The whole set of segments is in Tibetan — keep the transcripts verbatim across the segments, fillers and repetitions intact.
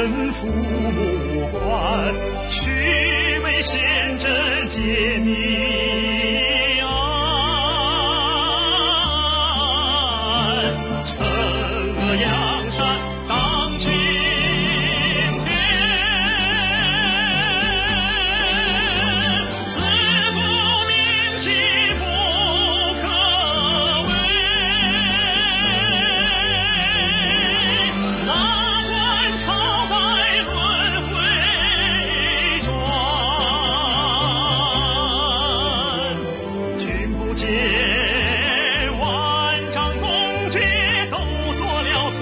人父母官，须眉显真皆谜案。惩恶扬善当青天，自古明君不可为。哪管 朝代轮回转，君不见万丈宫阙都作了图，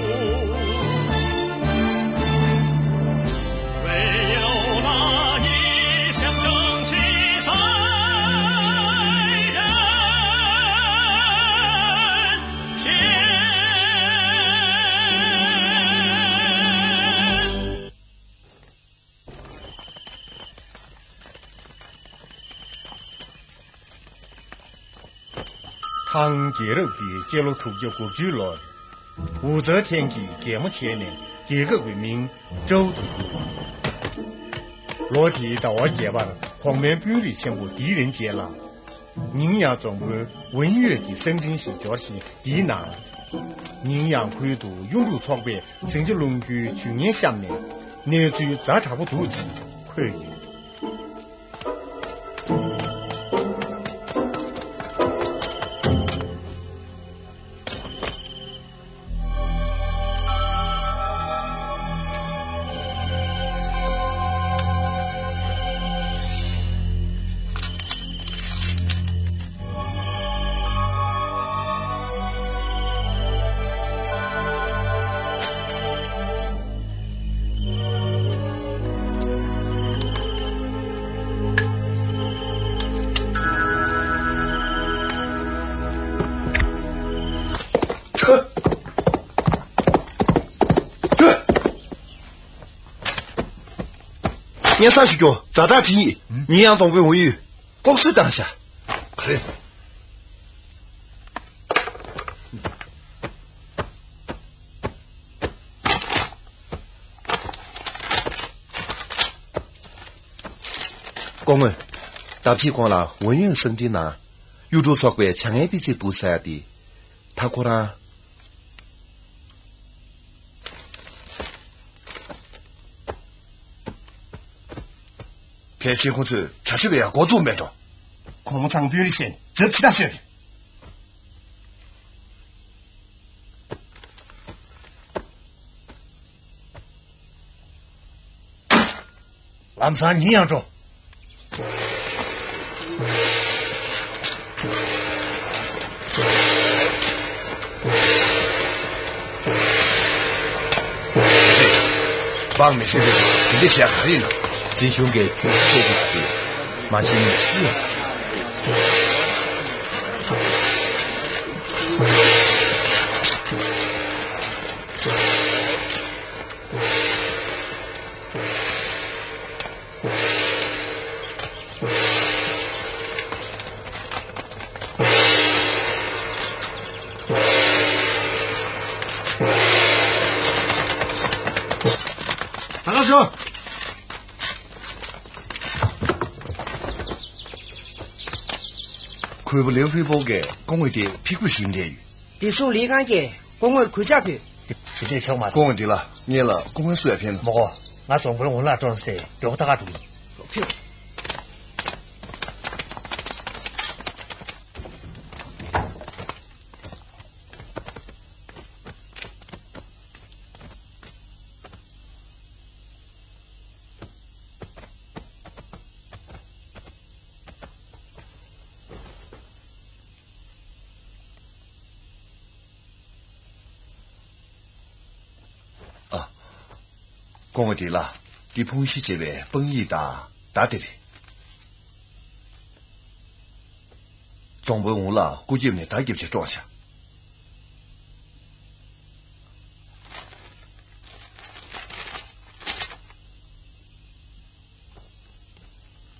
唯有那一腔正气在人 间。ཐང་རྒྱལ་རབས་ཀྱི་སྤྱི་ལོ་དྲུག་བརྒྱ་དགུ་བཅུའི་ལོར། ཝུའུ་ཙའོ་ཐན་གྱིས་གད་མོ་བྱས་ནས་རྒྱལ་ཁབ་ཀྱི་མིང་ཅའོ་དུ་བསྒྱུར་བ། ལོ་དེའི་ཟླ་བ་བརྒྱད་པར་གོང་མའི་དཔོན་རིགས་ཆེན་པོ་ཏི་རིན་ཅེ་ལ། ཉིང་ཡང་རྫོང་དཔོན་ཝུན་ཡོད་ཀྱི་གསང་འཕྲིན་ཞིག་འབྱོར་ཞིང་། འདིའི་ནང་། ཉིང་ཡང་ཁུལ་དུ་གཡུ་འབྲུག་ཚོགས་པས་ཟིང་ཆ་སློང་རྒྱུའི་ཇུས་ངན་བཤམས་ནས། གནས་ཚུལ་ཛ་དྲག་པོ་འདུག་ཅེས་འཁོད་ཡོད། སྙན་སེང་ཞུ་རྒྱུ། ཛ་དྲག་དྲིན་ཡིན། ཉིང་ཡང་རྫོང་དཔོན་ཝུན་ཡུས་ལྐོག་གསོད་བཏང་ཤག་ག་རེ། སྐུ་ངོ། ཟླ་ཕྱེད་གོང་ལ་ཝུན་ཡུས་གསང་འཕྲིན་ནང་གཡུ་འབྲུག་ཚོགས་པས་བྱ་ངན་སྤེལ་རྩིས་འདུག་ཟེར་ཡ་དེ། ད་ཁོ་རང་། ཕལ་ཆེར་ཁོ་ཚོས་བྱ་སྤྱོད་ལ་ཡང་འགོ་འཛུགས་མེད་འགྲོ། གོང་མ་ཚང་དཔོན་རིགས་བསད་ནས་རྫབ་ཆེ་ཐག་ཤོད་དེ། ལམ་སང་ཉིང་ཡང་འགྲོ། འབངས་མི་སེར་དེ་ཚོ་དེ་འདྲ་བྱས་ག་རེ་ཡིན་ནམ། སྲིད་གཞུང་གིས་ཁྱོད་བསད་དགོས་ཀྱི་འདུག་མ་གཞི་སུ་ཡིན། ད་ག་ཤོག་ཁོལ་པོ་ལེའུ་ཧྥེ་པོ་གིས་སྐུ་ངོ་དེ་ཕི་ཁུ་ཞུ་འདས་ཡོད། བདེ་སྲུང་ལས་ཁང་གིས་སྐུ་ངོར་གུས་ཕྱག་ཕུལ། དེ་དེ་འདྲས་ཆོག་མ་རེད། སྐུ་ངོ་འདི་ལ་ངེད་ལ་སྐུ་ངོའི་གསོལ་བ་ཕེབས་ན། མ་གོ། ང་རྫོང་དཔོན་ཝུན་ལགས་བཀྲོངས་ཏེ་མགྱོགས་པོ་ད་ག་འགྲོ་གི་ཡིན། ཕེབས། ཨ། སྐུ་ངོ་འདི་ལ་འདི་ཕུང་གཞི་བྱས་པའི་དཔང་ཡིག་དང་མདའ་དེ་རེད། རྫོང་དཔོན་ཝུན་ལགས་སྐུ་རྒྱབ་ནས་མདའ་བརྒྱབ་བྱས་བཀྲོངས་ཤག་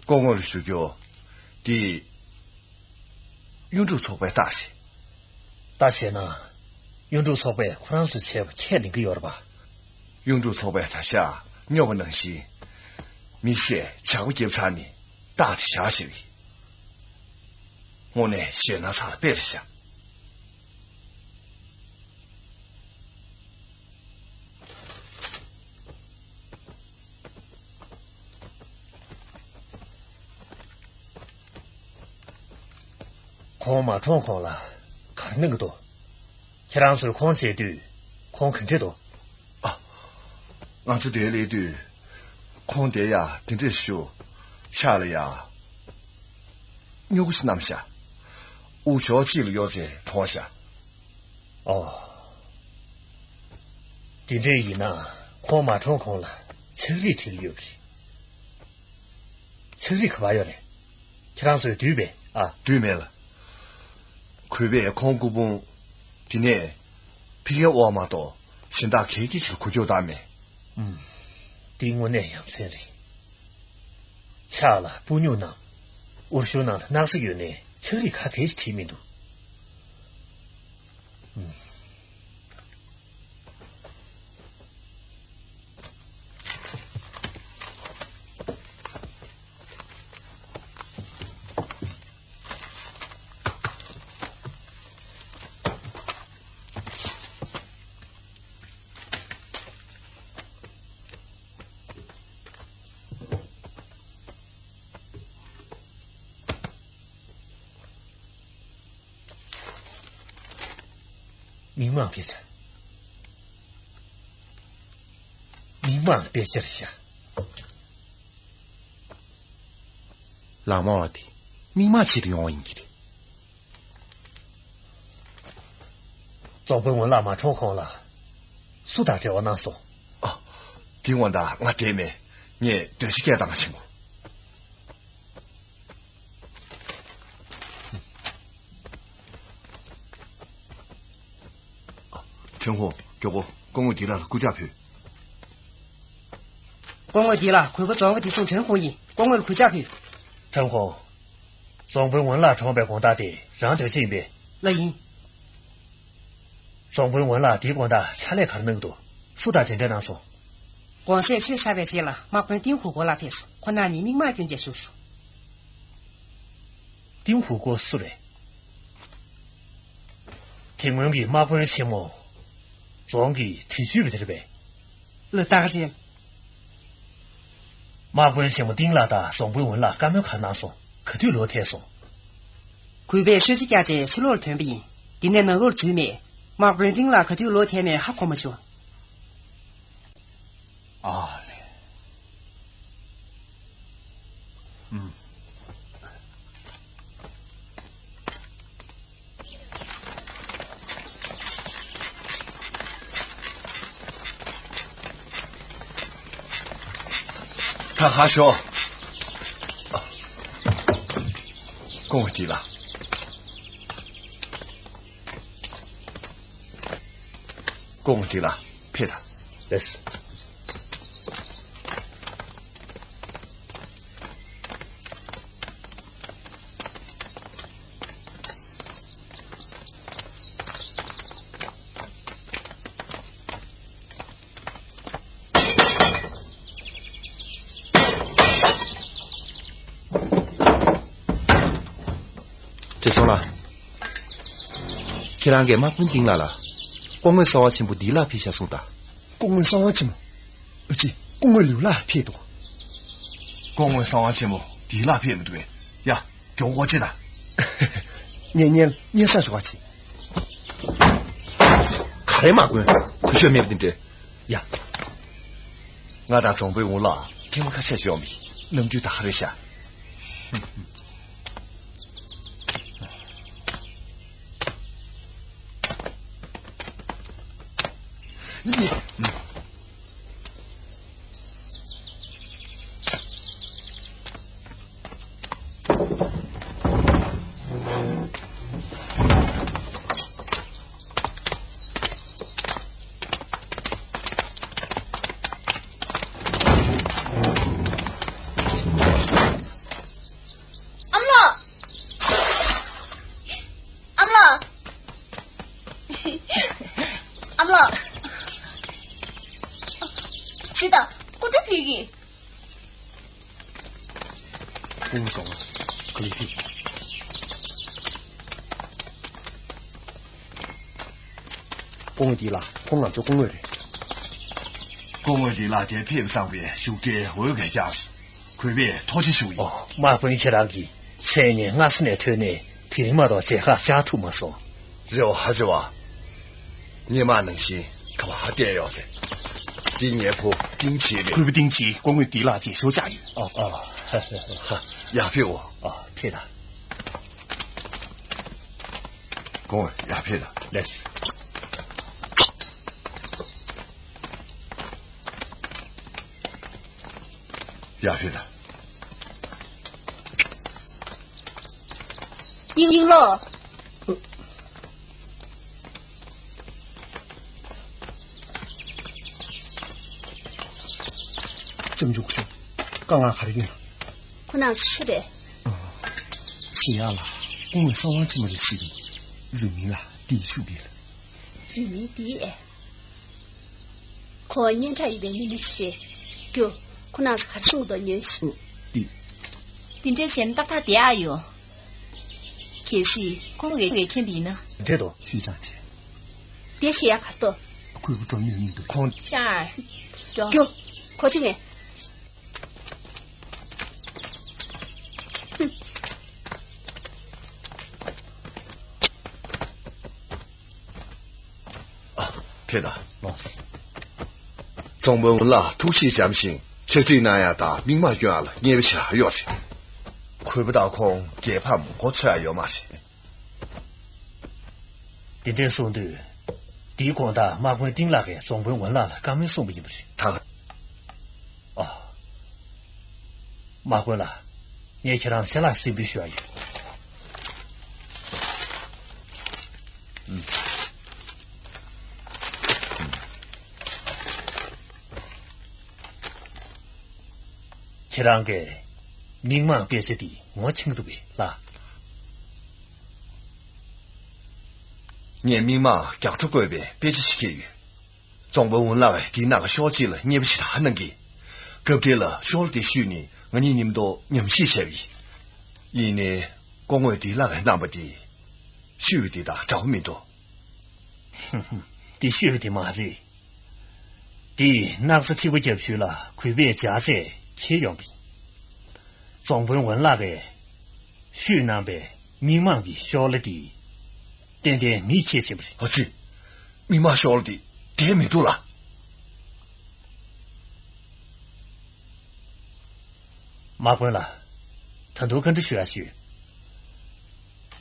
སྐུ་ངོར་ཞུ་རྒྱུ། འདི་གཡུ་འབྲུག་ཚོགས་པས་བརྟག་བྱས། བརྟག་བྱས་ན། གཡུ་འབྲུག་ཚོགས་པས་ཁོ་རང་ཚོས་བྱས་པ་ཁས་ལེན་གྱི་ཡོད་རེད་པ། གཡུ་འབྲུག་ཚོགས་པས་ད་ཆ་ སྨྱོ་བ་ནང་བཞིན། མི་བཤད་ཇག་པ་རྒྱབ་ཚར་ནས་རྟགས་དེ་བཞག་ཞེས་པས། དངོས་གནས་ཞེད་སྣང་ཚ་ལ་དཔེ་རེད་ཤག་ཁོང་མ་གྲོངས་གོང་ལ་ག་རེ་གནང་གི་འདུག་ཁྱེད་རང་ཚོས་ཁོང་མཇལ་དུས་ཁོང་ག་འདྲ་འདུག་ཨ། ང་ཚོ་འདིར་སླེབས་དུས་ཁོང་དེ་ཡ་དེ་འདྲས་ཞུ། ཕྱག་ལ་ཡ་སྨྱུ་གུ་ཞིག་བསྣམས་ཤག་དབུ་ཞོགས་གཅིག་ལ་གཡོགས་ཚེ་གྲོངས་ཤག་ཨོ། དེ་འདྲས་ཡིན་ན་ཁོང་མ་གྲོངས་གོང་ལ་ཕྱག་བྲིས་བྲིས་ཡོད་རེད། ཕྱག་བྲིས་ག་པར་ཡོད་རེད། ཁྱེད་རང་ཚོས་བསྡུས་པས་ཨ། བསྡུས་མེད་ལ། གུས་པས་ཁོང་སྐུ་ཕུང་དེ་ནས་ཕ་གིའི་འོག་མ་གཏོགས་གཞན་དག་གའི་གི་ཕྱིར་འགུལ་སྐྱོད་བཏང་མེད། ཨུམ། འདི་དངོས་གནས་ཡ་མཚན་རེད། ཕྱག་ལ་སྤུ་སྨྱུག་བསྣམས། འུར་ཤུལ་ནང་ལ་སྣག་ཚ་ཡོད་ནའི་ཕྱག་བྲིས་ག་གེ་ཞིག་བྲིས་མི་འདུག་ཨུམ། མིག་མངས་དཔེ་ཆ། མིག་མངས་དཔེ་ཆ་རེད་ཤག་ལག་མ་བ་དེ་མིག་མངས་ཆེད་དུ་ཡོང་བ་ཡིན་གྱི་རེད། རྫོང་དཔོན་ཝུན་ལགས་མ་གྲོངས་གོང་ལ་སུ་དང་འབྲེལ་བ་གནང་སོང་། ཨ། དེ་དངོས་གནས་ང་བསྡད་མེད། ངས་སྡོད་ཤི་སྐད་བཏང་ཆེན་པོ། ཁྲེན་ཧོ། མགྱོགས་པོ་སྐུ་ངོ་འདི་ལ་སྐུ་ཕྱག་ཕུལ། སྐུ་ངོ་འདི་ལ་གུས་པ་རྫོང་དགའ་བདེ་སྲུང་ཁྲེན་ཧོ་ཡིན། སྐུ་ངོ་ལ་གུས་ཕྱག་ཕུལ། ཁྲེན་ཧོ། རྫོང་དཔོན་ཝུན་ལགས་གྲོངས་པའི་དགོང་དག་དེ་རང་སྡོད་ཅིག་ཡིན་པས། ལགས་ཡིན། རྫོང་དཔོན་ཝུན་ལགས་དེའི་དགོང་དག་ཕྱག་ལས་ག་རེ་གནང་གི་འདུག་སུ་དང་མཇལ་འཕྲད་གནང་སོང་། དགོང་ཟས་ཆོས་ཚར་བའི་རྗེས་ལ་དམག་དཔོན་ཏིང་ཧུ་གོ་ལ་ཕེབས་སོང་། ཁོ་ན་ནི་མིག་མངས་སྐྱོན་ཅན་བཞུགས་སོང་། ཏིང་ཧུ་གོ་སུ་རེད། དེ་སྔོན་གྱི་དམག་དཔོན་ཆེན་མོ། རྫོང་གི་དྲི་ཆུའི་བུ་དེ་རེད་པས། ལགས་རྟགས་རེད། དམག་དཔོན་ཆེན་མོ་ཏིང་ལགས་དང་རྫོང་དཔོན་ཝུན་ལགས་བཀའ་མོལ་ག་གནང་སོང་། ག་དུས་ལོག་ཐལ་སོང་། གུས་པས་ཤོད་ཅིག་བརྒྱབ་རྗེས་ཕྱི་ལོགས་ལ་ཐོན་པ་ཡིན། འདི་ནས་ནང་ལོགས་ལ་འཛུལ་མེད། དམག་དཔོན་ཏིང་ལགས་ག་དུས་ལོག་ཐལ་མེད་ཧ་གོ་མ་བྱུང་། ཨ་ལེ། ཨུམ། ད་ཧ་ཤོ། སྐུ་ངོ་འདི་ལ། སྐུ་ངོ་འདི་ལ་ཕེབས་དང་། ལགས། བགྲེས་སོང་ལགས། ཁྱེད་རང་གིས་དམག་དཔོན་ཏིང་ལགས་ལ། སྐུ་ངོ་གསང་བ་ཆེན་པོ་འདི་ལ་ཕེབས་ཤག་གསུངས་དང་། སྐུ་ངོ་གསང་བ་ཆེན་པོ། ཨ་ཙི། སྐུ་ངོ་ལུས་ལ་ཕེབས་འདུག་སྐུ་ངོ་གསང་བ་ཆེན་པོ་འདི་ལ་ཕེབས་མི་འདུག་པས། ཡ། མགྱོགས་པོ་སྒོ་ཕྱེ་དང་། ངས་སྔོན་སྔོན་ས་ཞོག་པ་བྱེད། ག་རེ་དམག་དཔོན་གུས་ཞབས་མེད་པ་འདི་འདྲས། ཡ། ང་དང་རྫོང་དཔོན་ཝུན་ལགས་ཐེངས་མ་ཁ་ཤས་ཤིག་ཡོང་བའི་ནམ་དུས་ད་ག་རེད་ཤག་ཨ་མ་ལགས། ཨ་མ་ལགས། ཨ་མ་ལགས། སྐུ་ངོ་ཚོ། ག་ལེར་ཕེབས། སྐུ་ངོ་བདེ་ལགས། ཁོང་ང་ཚོའི་སྐུ་ངོ་རེད། སྐུ་ངོ་བདེ་ལགས་དེ་ཕེབས་བསམ་པའི་བཞུགས་གྲལ་འོས་འགན་བཞག་སོང་། གུས་པས་ཐུགས་རྗེ་ཞུ་ཡིན། ཨོ། དམག་དཔོན་ཁྱེད་རང་གིས་མཚན་ཉིན་སྔ་ས་ནས་ཐོན་ནས་དེ་རིང་མ་གཏོགས་མཇལ་ཁ་བཅར་ཐུབ་མ་སོང་། རེ་བ་ཧ་ཅི་བ། སྔོན་མ་ནང་བཞིན་ག་བ་ཧ་བསྡད་ཡོད་རེད། འདི་ངའི་བུ་ཏིང་ཆེ་རེད། གུས་པ་ཏིང་ཆེ་སྐུ་ངོ་བདེ་ལགས་ཀྱིས་ཞུ་བཅར་ཡོད། ཨོ། ཨོ། ཧ། ཡར་ཕེབས་འོ། ཨོ། ཕེབས་དང་། སྐུ་ངོ་ཡར་ཕེབས་དང་། ལགས་སོ། ཡར་ཕེབས་དང་། ཡིན་ལོ། ལྕམ་ཆུང་སྐུ་ཞབས། དཀའ་ངལ་ག་རེ་ཡིན། ཁོ་ན་ཤི་རེད། ཨ། ཤི་ཡག་ལ་སྐུ་ངོ་གསང་བ་ཆེན་མོ་རེད་ཟེར་གི། རུས་མིང་ལ་བདེ་ཆུ་ཡིན། རུས་མིང་བདེ། ཁོ་སྙན་གྲགས་ཡོད་པའི་མི་ལི་ཅི་རེད། ཀྱོ། ཁོ་ན་ག་རེ་གསུང་གི་འདུག་ཉོན་ཞིག་འདི། འདི་འདྲའི་བྱས་ན་ཏག་ཏག་བསྡད་ཨ་ཡོང་། གལ་སྲིད་ཁོང་ངས་མཁྱེན་པ་ཡིན་ན། འདྲེ་དོ་ཤུས་ཅང་ཆེ། དེ་ཤེས་ཡ་ག་ཏོ། ཁོས་གུ་འགྲོ་མྱོང་མི་འདུག་ཁོང་། ཤར། འགྲོ། ཀྱོ། གོ་ཆེ་ངས། ཨ། ཕེབས་དང་། ལགས་སོ། རྫོང་དཔོན་ཝུན་ལགས་ཐུགས་གཤིས་འཇམ་ཞིང་ཕྱག་བྲིས་གནང་ཡ་དང་མིག་མངས་སྐྱོན་ཡ་ལ་མཉེས་པ་ཞེ་དྲག་ཡོད་རེད། གུས་པ་དང་ཁོང་རྒྱལ་ཕམ་གོ་ཚོད་ཡ་ཡོད་མ་རེད། དེ་འདྲས་གསུངས་དུས། དེའི་དགོང་དག་དམག་དཔོན་ཏིང་ལགས་ཀྱིས་རྫོང་དཔོན་ཝུན་ལགས་ལ་བཀའ་མོལ་གསུངས་པ་ཡིན་པ་རེད། ད། ཨ། དམག་དཔོན་ལགས། ངས་ཁྱེད་རང་ཞལ་ལག་གཟིམ་འདྲི་ཞུ་ཡ་ཡོད། ཨུམ། ཁྱེད་རང་གིས་མིག་མངས་དཔེ་ཆ་འདི་ངོ་ཤེས་ཀྱི་འདུག་པས་ལགས། ངས་མིག་མངས་རྒྱགས་ཕྲུག་བཀོད་པའི་དཔེ་ཆ་ཞིག་ཁྱེར་ཡོད། རྫོང་དཔོན་ཝུན་ལགས་འདིའི་ནང་གི་ཤོག་ཅིག་ལ་མཉེས་པོ་ཞེ་དྲག་གནང་གིས། སྐབས་དེ་ལ་ཤོག་ལྷེ་དེ་བཤུས་ནས་ང་གཉིས་མཉམ་དུ་ཉམས་ཞིབ་བྱས་པ་ཡིན། ཡིན་ནའི་སྐུ་ངོ་བདེ་ལགས་ཀྱིས་གནང་པ་དེ་བཤུས་པ་དེ་དང་འདྲ་བོ་མི་འདུག་དེ་བཤུས་པ་དེ་མ་རེད། དེ་སྣག་ཚ་ཐིགས་པ་བརྒྱབ་ཤུལ་ལ་གུས་པས་སྦྱར་བྱས་ཁྱེར་ཡོང་པ་ཡིན། རྫོང་དཔོན་ཝུན་ལགས་ཀྱིས་བཤུས་གནང་པའི་མིག་མངས་ཀྱི་ཤོག་ལྷེ་དེ་ཏན་ཏན་མིས་ཁྱེར་ཕྱིན་པ་རེད། ཨ་ཙི། མིག་མངས་ཤོག་ལྷེ་དེ་དེ་མི་འདུག་ལགས། དམག་དཔོན་ལགས། ད་དུང་བཀའ་འདྲི་ཞུ་ཡ་ཞུ།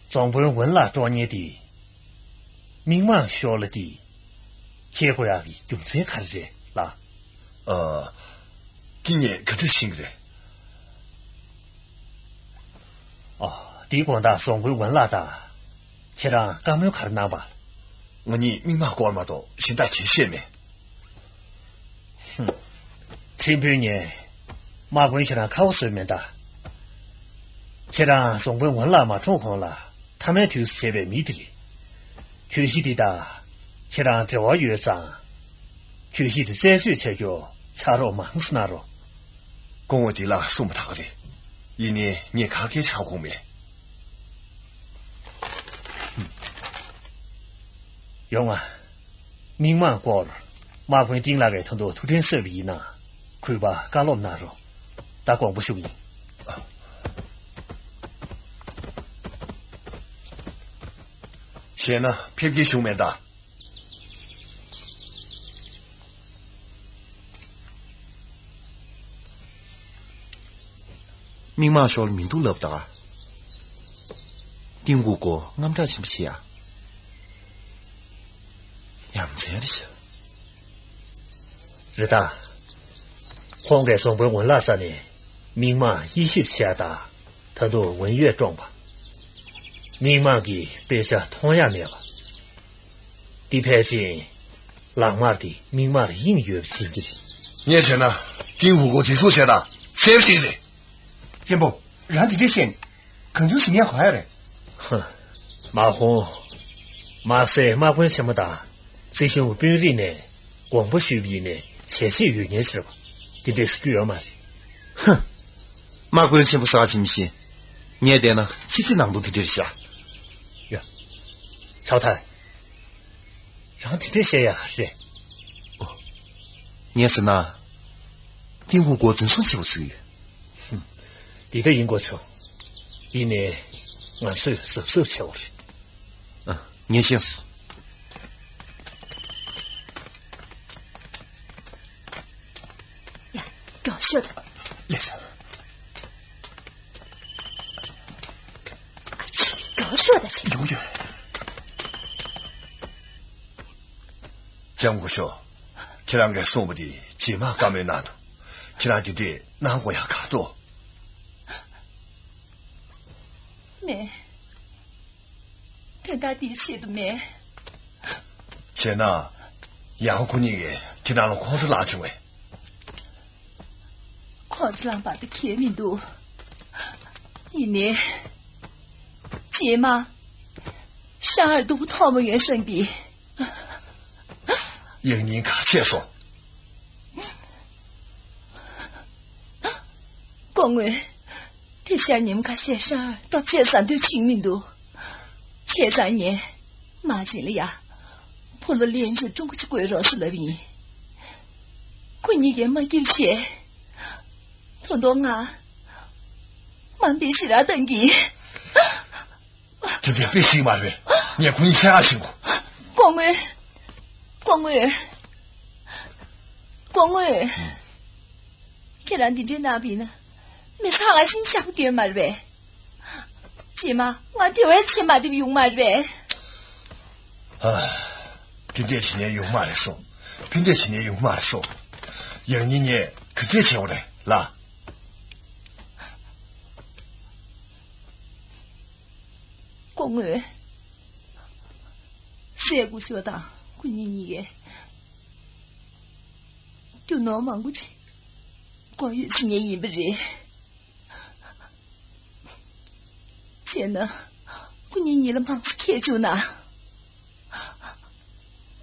རྫོང་དཔོན་ཝུན་ལགས་དཀྲོག་མཁན་དེ། མིག་མངས་ཤོག་ལྷེ་དེ། ཁྱེར་དགོས་ཡག་གི་རྒྱུ་མཚན་ག་རེ་རེད་ལགས། ཨ། ཁྱེད་ངས་ག་འདྲ་ཤེས་ཀྱི་རེད། ཨ། དེའི་དགོང་དག་རྫོང་དཔོན་ཝུན་ལགས་དང་། ཁྱེད་རང་བཀའ་མོལ་ག་རེ་གནང་པ། ང་གཉིས་མིག་མངས་སྐོར་མ་གཏོགས་གཞན་དག་གང་ཤེས་མེད། ཧུམ། ཁྲིམས་དཔོན་ངས་དམག་དཔོན་ཁྱེད་རང་ཁ་བ་བཟོས་མེད་ད། ཁྱེད་རང་རྫོང་དཔོན་ཝུན་ལགས་མ་གྲོངས་གོང་ལ་མཐའ་མའི་དུས་སུ་བྱས་པའི་མི་དེ་རེད། གྱོད་གཞི་འདི་དང་ཁྱེད་རང་འབྲེལ་བ་ཡོད་ཙང་། གྱོད་གཞི་འདི་རྩད་གཅོད་བྱ་རྒྱུར་ཕྱག་རོགས་མང་ཙམ་གནང་རོགས། སྐུ་ངོ་བདེ་ལགས་གསུངས་པ་དག་རེད། ཡིན་ནའི་ངས་ག་གེ་ཧ་གོ་མེད། ཡོང་ང་། མིག་མངས་སྐོར་དམག་དཔོན་ཏིང་ལགས་ཀྱིས་ད་དུང་ཐུགས་དྲན་གསོས་པ་ཡིན་ན། གུས་པ་བཀའ་སློབ་གནང་རོགས། ད་དགོངས་པ་ཞུ་གི་ཡིན། གཞན་ན་ཕེབས་སྐྱེལ་བྱུང་མེད་ད། མིག་མངས་ཤོག་ལྷེ་མི་འདུག་ལབ་ད། ཏིང་ཧུ་གོ་དངངས་སྐྲག་ཆེན་པོ་བྱེད་ཡ། ཡ་མཚན་རེད་ཤག་རེད་ད། ཁོང་གིས་རྫོང་དཔོན་ཝུན་ལགས་རྩ་ནས་མིག་མངས་དབྱེ་ཞིབ་བྱས་ད། ད་དུང་ཝུན་ཡོད་བཀྲོངས་པ། མིག་མངས་ཀྱིས་དཔེ་ཆ་མཐོང་ཡ་མེད་པ། འདི་ཕལ་ཆེར་ལག་དམར་དེ་མིག་དམར་གཡེང་ཡོད་པ་ཡིན་གྱི་རེད། ངས་བྱས་ན་ཏིང་ཧུ་གོ་འཛིན་བཟུང་བྱས་དང་གསལ་བཤད་རེད། གཅེན་པོ། རང་འདི་འདྲས་བཤད་ནས་གང་བྱུང་ཟིན་ཡ་གོ་ཡ་རེད། ཧ། མ་ཧོང་། མ་ཟད་དམག་དཔོན་ཆེན་མོ་དང་སྲིད་གཞུང་དཔོན་རིགས་ནས་དགོངས་པ་ཞུས་པ་ཡིན་ནའི་བྱས་རྗེས་ཡོད་མཁན་ཟེར་བ། འདི་འདྲས་སུ་རྒྱུ་ཡོད་མ་རེད། ཧ། དམག་དཔོན་ཆེན་པོ་ཟེར་བ་ཅིག་མི་ཤེས། ངས་བལྟས་ན་ཕྱི་ཕྱི་ནང་དུ་དེ་འདྲས་བཞག་ཡ། ཚའོ་ཐའེ། རང་དེ་འདྲས་བཤད་ཡག་ག་རེ་རེད། ཨོ། ངས་ཟེར་ན། ཏིན་ཧུང་མགོ་འཛིན་བཟུང་བྱེད་པ་ཟེར་གི་ཡོད། ཧུམ། འདི་ལྟ་ཡིན་དགོས་བྱུང་། ཡིན་ནའི། ང་ཚོས་གཟབ་གཟབ་བྱེད་དགོས་རེད། ཨ། ངས་ཤེས་སོང་། ཡ། མགྱོགས་ཤོག་དང་། ལགས་སོ། མགྱོགས་ཤོག་དང་། ཡོང་ཡོད། ལྕམ་སྐུ་ཞབས། ཁྱེད་རང་གིས་གསུངས་པ་དེ་རྗེས་མ་བཀའ་མོལ་གནང་དང་། ཁྱེད་རང་དེ་འདྲས་གནང་དགོས་ཡག་ག་ཚོད། མེད། དོན་དག་དེའི་ཆེད་དུ་མེད། བྱས་ན། ཡང་ཁོ་གཉིས་ཀྱིས་ཁྱེད་རང་ལ་ཁོང་ཁྲོ་ལངས་བྱུང་བས། ཁོང་ཁྲོ་ལངས་པ་དེ་གལ་མི་འདུག་ཡིན་ནའི། རྗེས་མ། ཧྲང་ཨར་སྡུག་པོ་ཐོག་མ་ཡོང་སོང་གི། ཡང་སྙིང་ཁ་ཆད་སོང་། སྐུ་ངོ། དེ་ཤ་ཉིན་ཁ་ཤས་ཧྲང་ཨར་སྟོབས་ཆེ་ས་འདོད་ཆིག་མི་འདུག་བྱས་ཙང་ངས། མ་བྱན་ལ་ཡ། ཕོ་ལོ་ལན་ཅིག་ཀྲུང་གོ་ཅིག་བསྐོས་རོགས་ཞེས་ལབ་ཡིན། ཁོ་གཉིས་ཀས་མ་བསྐྱུར་བྱས། ད་དུང་ང་། དམའ་འབེབས་ཞེ་དྲག་བཏང་གི། དེ་འདྲའི་དཔེ་ཞིག་མ་རེད། ངས་ཁོ་གཉིས་བཤད་ཡག་བྱེད་དགོས། སྐུ་ངོ། སྐུ་ངོ། སྐུ་ངོ། ཁྱེད་རང་འདི་འདྲའི་གནང་བ་ཡིན་ན། མི་ཚང་ལ་ཤིན་ཤག་སྐྱོན་མ་རེད་པས། རྗེས་མ་ང་དེ་བས་ཆེ་མ་འདེབས་ཡོང་མ་རེད་པས། ཨ། དེ་འདྲས་བྱེད་ཉན་ཡོང་མ་རེད་སོ། ཕན་འདྲས་བྱེད་ཉན་ཡོང་མ་རེད་སོ། ཡང་སྙིང་ངས་ག་འདྲས་བྱེད་དགོས་རེད་ལ། སྐུ་ངོ། སྲས་སྐུ་ཞབས་དང་སྐུ་ཉིད་གཉིས་ཀས། རྒྱུ་ནོར་མང་པོ་ཅིག་དགོས་ཡོད་ཟེར་མཁན་ཡིན་པ་རེད། བྱས་ན། སྐུ་ཉིད་གཉིས་ལ་མང་ཙམ་ཁྱེར་བཅུག་ན།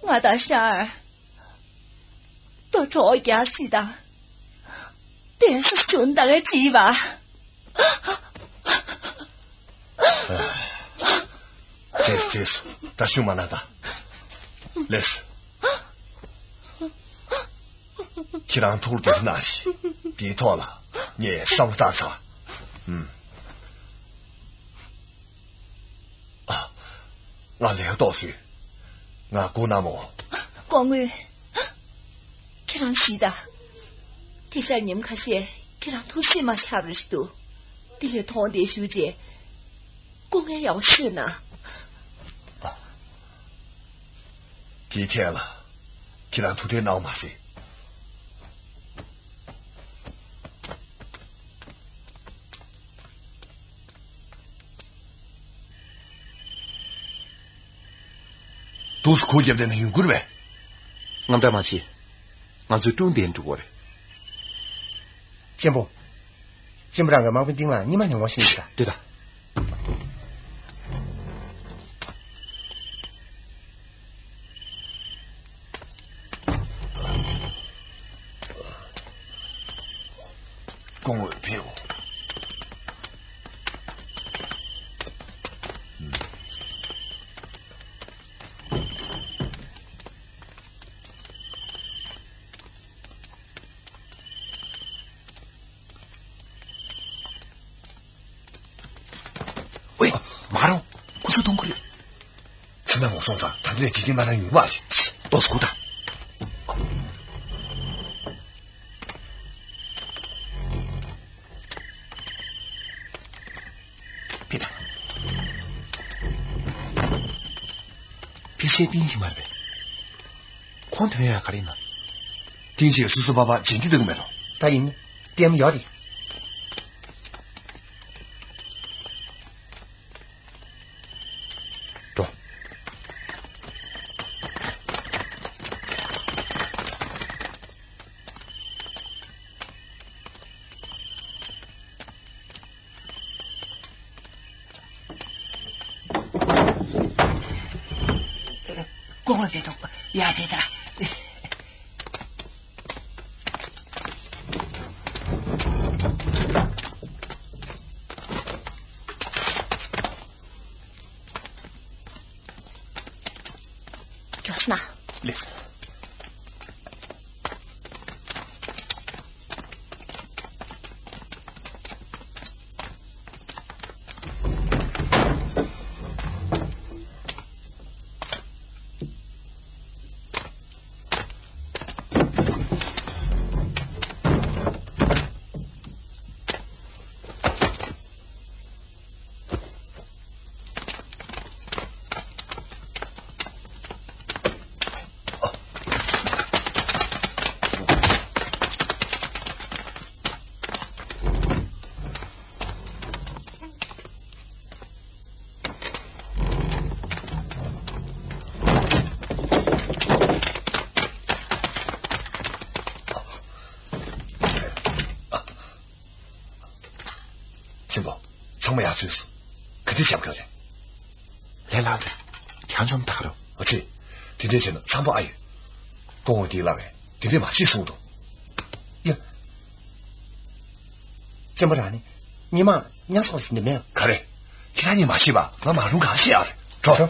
ང་དང་ཧྲང་ཨར། ལྟོ་གྲོགས་རྒྱག་རྩིས་དང་། བསྡད་ས་བྱུང་ད་ག་བྲིས་པ། བྱས་བྱས་སོ། ད་ཤུགས་མ་གནང་དང་། ལེགས། ཁྱེད་རང་ཐུགས་ལ་འདོད་གནང་ཞིག་དེའི་ཐོག་ལ་ངས་བསམ་བློ་བཏང་ཚར། ཨུམ། ཨ། ང་ལས་ཀ་ཏོག་ཙམ་ཡོད། ང་སྒུག་གནང་མོ། སྐུ་ངོ། ཁྱེད་རང་ཤི་ད། དེ་ཤ་ཉིན་ཁ་ཤས་ཁྱེད་རང་ཐུགས་སེམས་མ་ཆགས་པར་ཞུ། དེ་ལས་ཐོག་འདི་ཞུ་རྗེས། སྐུ་ངལ་ཡག་པོ་ཤོད་ན། དེའི་ཐད་ལ་ཁྱེད་རང་ཐུགས་ཁྲལ་གནང་བ་མ་ཟད། དུས་སུ་གུ་རྒྱབ་བསྡད་ན་ཡོང་གི་རེད་པས། དངངས་སྐྲག་མ་བྱེད། ང་ཚོས་ཀྲུང་དེ་འགྲོ་དགོས་རེད། གཅེན་པོ། གཅེན་པོ་རང་གི་དམག་དཔོན་ཏིང་ལ་ཉི་མ་ཉོ་མ་ཤེས་ཀྱི་ད། ལྟོས་དང་། སྐུ་ངོ་ཕེབས། ཝེ། མ་རུང་། ཁུ་ཚུར་གཏོང་གི་རེད། ཁྱོད་རྣམས་ངོ་སོང་ཙང་ད་ལྟ་ནས་འཇིག་རྟེན་མ་གནང་ཡོང་བ་རེད། ཏོག་ཙམ་སྒུག་དང་། ཕེབས་དང་། ཕེབས་སའི་ཏིང་ཞིག་མ་རེད་པས། ཁོང་ཐོན་ཡག་ག་རེ་ཡིན་ན། ཏིང་ཞིག་སོ་སོ་པ་པ་བྱེད་འདི་འདུག་མེད་རོ། ད་ཡིན། ལྟད་མོ་ཡོད་རེད། འགྲོ། སྐུ་ངོ་བདེ་ཐོག་ཡ་དེ་ད། ན། ལེགས་སོ། ཆེན་པོ། ཚང་མ་ཡར་ཚུད་སོང་། ག་དུས་བྱ་དགོས་རེད། ལས་སླ་རེད། ཆང་ཆོམ་ཐག་རོ། ཨ་ཙི། དེ་འདྲས་བྱས་ན་འཚམ་པོ་ཨ་ཡོད། སྐུ་ངོ་དེའི་ལག་གིས་དེ་འདྲས་མ་བྱེད་གསུངས་འདུག་ཡ། བཙན་པོ་རང་ནི་ཉི་མ་ཉ་སོགས་ཟིན་ནི་མེད། ག་རེ། ཁྱེད་རང་གཉིས་མ་ཤེས་པ་ང་མ་རུང་གང་ཤེས་ཨ་རེད། འགྲོ། འགྲོ།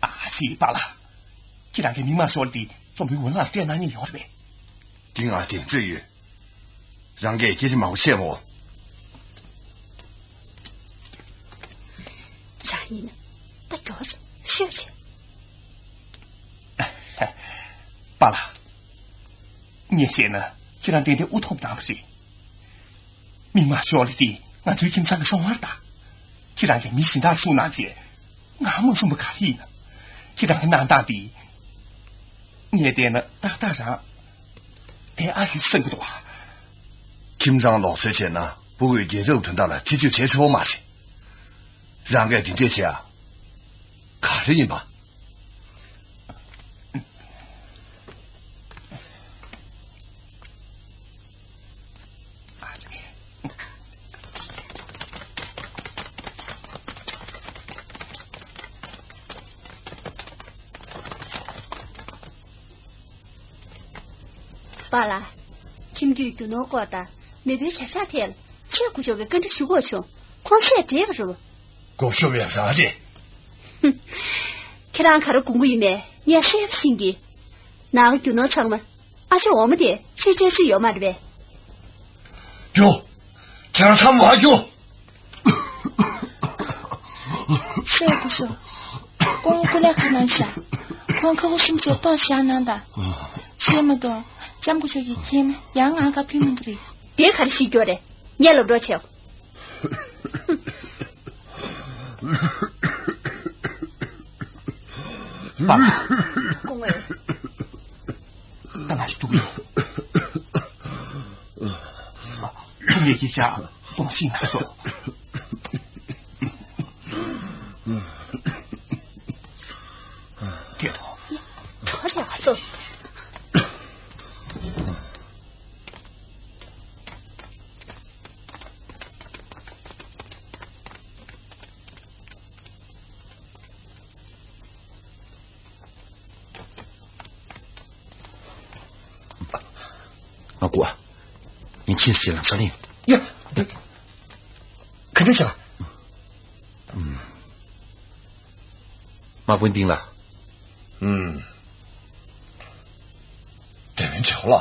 ཨ་ཙི་པཱ་ལགས། ཁྱེད་རང་གིས་མིག་དམར་ཤོར་དེ་བཙོན་པའི་འོད་ལངས་སྤྲད་གནང་མཁན་ཡོད་རེད་པས། འདི་ང་གདེང་ཚོད་ཡོད། རང་གིས་སྐད་ཆ་མང་པོ་བཤད་མོ། རང་ཡིན་ན་ད་མགྱོགས་ཤོད་བྱེད། པཱ་ལགས། ངས་བཤད་ན་ཁྱེད་རང་ཏན་ཏན་དབུ་ཐོམ་བཏང་བ་རེད། མིག་དམར་ཤོར་ལི་དེ་ང་ཚོའི་ཁྱིམ་ཚང་གི་སྲུང་མ་རེད་ད། ཁྱེད་རང་གིས་མི་གཞན་དག་སྲུང་གནང་བྱས། ང་མ་སྲུང་པ་ག་རེ་ཡིན་ན། ཁྱེད་རང་གི་གནང་སྟངས་དེ། ངས་བལྟས་ན་ཏག་ཏག་རང་དེ་ཨ་ཞིག་བསམ་གྱི་འདུག་ཨ། ཁྱིམ་ཚང་ལོག་འཚོལ་བྱས་ན་ཕྲུ་གུའི་རྒྱལ་རབས་དོན་དག་ལ་ཐེ་བྱུས་བྱེད་ཆོག་མ་རེད། རང་གིས་འདི་འདྲས་བྱེད་ཨ། ག་རེ་ཡིན་པ། པཱ་ལགས། ཁྱིམ་རྒྱུད་རྒྱུ་ནོར་སྐོར་དང་མེས་པོའི་བྱ་གཞག་ཐད་ལ་ཆེས་སྐུ་ཞབས་ཀྱིས་བཀའ་འདྲི་ཞུ་དགོས་བྱུང་། ཁོང་བཤད་བྲེལ་བ་རེད། སྒོམ་ཤོབ་ཡང་རང་རེད། ཧུམ། ཁྱེད་རང་ག་རེ་དགོངས་ཀྱི་ཡིན་མེད་ངས་ཤེས་པ་ཤེས་ཀྱི། ནང་གི་རྒྱུ་ནོར་ཚང་མ་ཨ་ཅོ་འོག་མ་དེས་རྩིས་སྤྲད་རྩིས་ཡོད་མ་རེད་པས། རྒྱུགས། ཁྱེད་རང་ཚང་མ་རྒྱུགས། སྲས་སྐུ་ཞབས། ཁོང་སྐུ་ལས་ཁ་གནང་ཤག་ཁོང་ཁ་ཁུ་སུམ་ཅུ་ཏོག་བཞག་གནང་དང་། བྱས་མ་གཏོགས་ལྕམ་སྐུ་ཞབས་ཀྱིས་མཁྱེན་ན་ཡང་ང་དགའ་ཕན་གནང་གི་རེད། དེ་ག་རེ་ཞིག་སྐྱོ་རེད། ངས་ལབ་རོགས་བྱེད། པཱ་ལགས། སྐུ་ངོ། ད་ང་ཞིག་འགྲོ་གི་ཡིན། ཁྱེད་ཀྱིས་ཇ་གཏོང་ཤིག་ན་སོ། དེ་དང་། གྲོགས་རེ་ཨ་ཙོ། ང་དགོས། ངས་ཁྱེད་ཟེར་ལམ་སང་ལེན། ཡ། ག་འདྲ་བྱ། དམག་དཔོན་ཏིང་ལགས། ཨུམ། དེ་མིན་བྱ་ལ།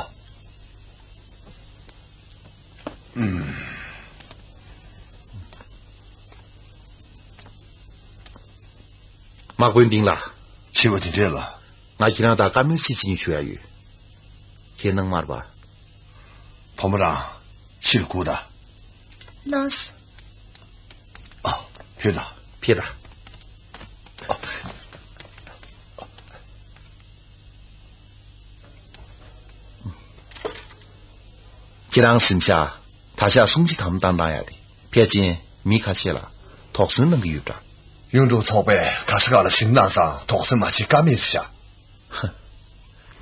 ཨུམ། དམག་དཔོན་ཏིང་ལགས། ཞེས་པ་དེ་འདྲས་ལ། ང་ཁྱེད་རང་དང་བཀའ་མོལ་ཚིག་གཅིག་གཉིས་ཞུ་ཡ་ཡོད། ཁྱེད་སྣང་མར་བ། བུ་མོ་རང་ཕྱིར་སྒུག་ད། ལགས་སོ། ཨ། ཕེབས་ད། ཕེབས་ད། ཁྱེད་རང་གཟིམ་ཤག་ད་ཆ་སུང་ཅི་དམ་བཏང་བཏང་ཡ་དེ། ཕལ་ཆེར་མི་ཁ་ཤས་ལ་དོགས་ཟོན་གནང་གི་ཡོད་འདྲ། གཡུ་འབྲུག་ཚོགས་པས་ག་ས་ག་ལ་ཞིབ་གནང་དང་དོགས་ཟོན་མ་བྱེད་ཀ་མེད་ཤག་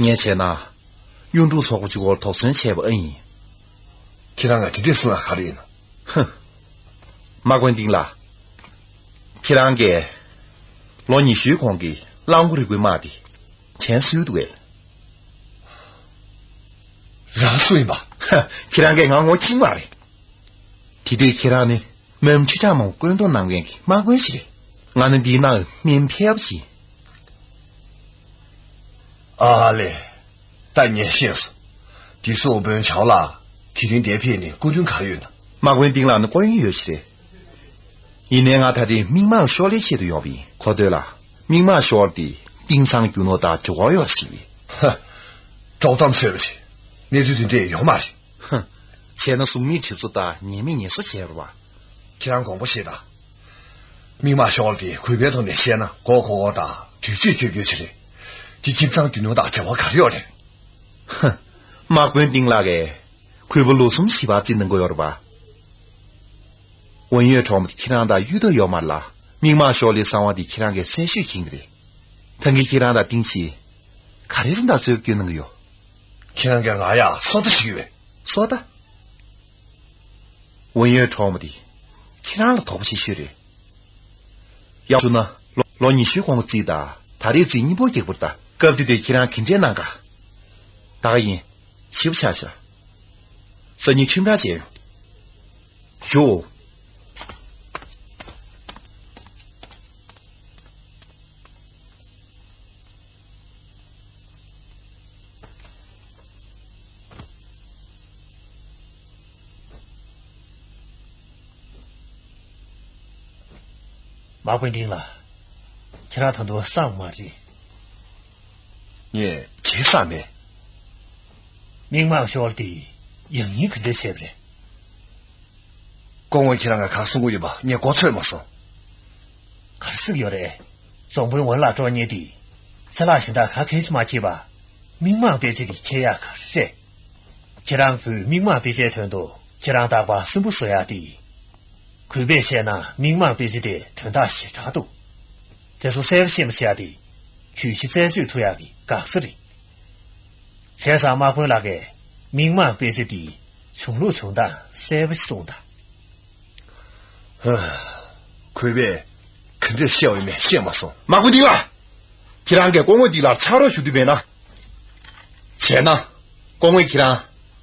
ངས་བྱས་ན། གཡུ་འབྲུག་ཚོགས་པ་གཅིག་པོར་དོགས་ཟོན་བྱས་པ་ཨེ་ཡིན། ཁྱེད་རང་ང་དེ་འདྲས་གསུང་ཡ་ག་རེ་ཡིན། ཧུ། དམག་དཔོན་ཏིང་ལགས། ཁྱེད་རང་གིས་ལོ་ཉི་ཤུའི་གོང་གི་རླངས་འཁོར་རིག་པའི་དམག་དེ་དྲན་གསོས་འདུག་གས། རང་སུ་ཡིན་པ། ཧ། ཁྱེད་རང་གིས་ང་ངོ་ཤེས་མ་རེད། དེ་དུས་ཁྱེད་རང་ནི་མོན་ཆུ་བྱང་མང་བཀོད་འདོམས་གནང་མཁན་གྱི་དམག་དཔོན་ཞིག་རེད། ང་ནི་འདིའི་ནང་སྨན་ཕལ་པ་ཞིག་ཨ་ལེ། ད་ངས་ཤེས་སོང་། དེ་སོགས་དཔོན་ཆའོ་ལགས་དེ་རིང་འདིར་ཕེབས་ནས་སྐུ་མདུན་ག་རེ་ཡོད་ན། དམག་དཔོན་ཏིང་ལགས་ནི་སྐུ་ཡོན་ཡོད་ཞིག་རེད། ཡིན་ནའི་ང་ད་རེས་མིག་མངས་ཤོག་ལེའི་ཆེད་དུ་ཡོང་བ་ཡིན། གོ་ཐོས་ལ་མིག་མངས་ཤོག་ལེ་དེ་ཏིང་ཚང་རྒྱུ་ནོར་དང་འབྲེལ་བ་ཡོད་ཞིག་ཡིན། ཧ། དཀྲོག་གཏམ་བཟོས་པ་རེད། གནས་ཚུལ་དེ་འདྲས་ཡོད་མ་རེད། ཧ། བྱས་ན་གཟུགས་མེད་གྲིབ་བཙོ་དང་ཉེས་མེད་ངལ་གསོ་བྱས་པ་རེད་པ། ཁྱེད་རང་དགོངས་པ་བཞེས་དང་། མིག་མངས་ཤོག་ལེ་དེ་གུས་པའི་ཐོག་ནས་བཤད་ན་མགོ་འཁོར་འཁོར་དང་དུས་ཚོད་འཁྱོལ་འཁྱོལ་ཞིག་རེད། དེ་ཁྱིམ་ཚང་རྒྱུ་ནོར་དང་འབྲེལ་བ་ག་རེ་ཡོད་རེད། ཧ། དམག་དཔོན་ཏིང་ལགས་ཀྱིས་གུས་པ་ལོ་གསུམ་བཞི་བར་རྩིས་གནང་གི་ཡོད་རེད་པ། ཝུན་ཡོད་གྲོགས་མོ་དེ་ཁྱེད་རང་དང་གཡུལ་ཐབས་ཡོད་མ་རེད་ལ། མིག་མངས་ཤོག་ལེའི་གསང་བ་དེ་ཁྱེད་རང་གིས་གསལ་ཤོས་མཁྱེན་གྱི་རེད། ད་གིན་ཁྱེད་རང་དང་ཏིང་ཞིས་ག་རེ་རིན་ཐང་རྩོད་རྒྱུ་གནང་གི་ཡོད། ཁྱེད་རང་གིས་ང་ཡ་སོ་ལྟ་ཞིག་ཡོད་པས། སོ་ལྟ། ཝུན་ཡོད་གྲོགས་མོ་དེ་ཁྱེད་རང་ལ་དོགས་པ་ཆེ་ཤོས་རེད། ཡང་བསྡུ་ན་ལོ་ལོ་ཉི་ཤུའི་གོང་གི་རྩིས་དང་ད་རེས་རྩིས་གཉིས་པོ་རྒྱག་པར་གདའ། སྐབས་དེ་དུས་ཁྱེད་རང་ག་འདྲས་གནང་ག་ད་ག་ཡིན། ཞིབ་ཆ་བྱ། སང་ཉིན་ཁྲིམས་ར་བྱས་ཡོང་། ཞུ། དམག་དཔོན་ཏིང་ལགས། ཁྱེད་རང་ད་དུང་སངས་མ་རེད། ངས་གང་ཡང་བསམ་མེད། མིག་མངས་ཤོག་ལེ་དེ་ཡང་སྙིང་ག་འདྲས་བྱས་པ་རེད། སྐུ་ངོ་ཁྱེད་རང་གིས་ག་རེ་གསུང་གི་ཡོད་པ་ངས་གོ་ཚོད་མ་སོང་། ག་རེ་ཟེར་གྱི་ཡོད་རེད། རྫོང་དཔོན་ཝུན་ལགས་སྤྲོ་ཉེ་དེ་ཅ་ལག་གཞན་དག་ག་གེ་ཞིག་མ་ཁྱེར་བར་མིག་མངས་དཔེ་ཆ་དེ་ཁྱེར་ཡག་ག་རེ་རེད། ཁྱེད་རང་བོད་མིག་མངས་དཔེ་ཆའི་དོན་དུ་ཁྱེད་རང་རྟག་པར་སུན་པོ་བཟོ་ཡག་དེ། གུས་པས་བཤད་ན་མིག་མངས་དཔེ་ཆ་དེ་དོན་དག་ཞེ་དྲག་འདུག་དེ་ཚོ་གསལ་པོ་ཤེས་མ་ཤེས་ཡག་དེ་གྱོད་གཞི་རྩད་གཅོད་ཐུབ་ཡག་གི་འགག་རྩ་རེད། བྱས་ཙང་དམག་དཔོན་ལགས་ཀྱིས་མིག་མངས་དཔེ་ཆ་དེའི་བྱུང་ལུགས་བྱུང་སྟངས་གསལ་པོ་ཞིག་གསུངས་དང་། ཧ། གུས་པས་ག་འདྲས་བཤད་པ་ཡིན་མིན་ཤེས་མ་སོང་། དམག་དཔོན་ཏིང་ལགས། ཁྱེད་རང་གིས་སྐུ་ངོ་ཏིང་ལགས་ཕྱག་རོགས་ཞུ་འདོད་མེད་ན། བྱས་ན། སྐུ་ངོས་ཁྱེད་རང་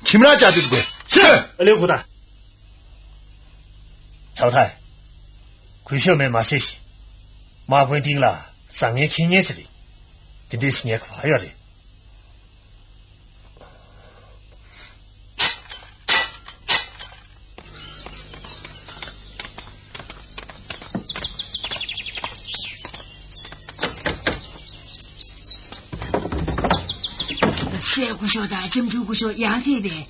ཁྲིམས་ར་བཅར་འདོད་འདུག་གས། ཕྱིར། ཨ་ལེ་ཁུ་ཐ། ཆའོ་ཐའི། གུས་ཞབས་མེད་མ་བྱེད་ཤིག་དམག་དཔོན་ཏིང་ལགས་བཟང་ངན་མཁྱེན་མཁན་ཞིག་རེད། དེ་འདྲས་ཤིག་ངས་ག་པར་ཡོད་རེད། སྲས་སྐུ་ཞབས་དང་ལྕམ་ཆུང་སྐུ་ཞབས་ཡང་ཕེབས་པས།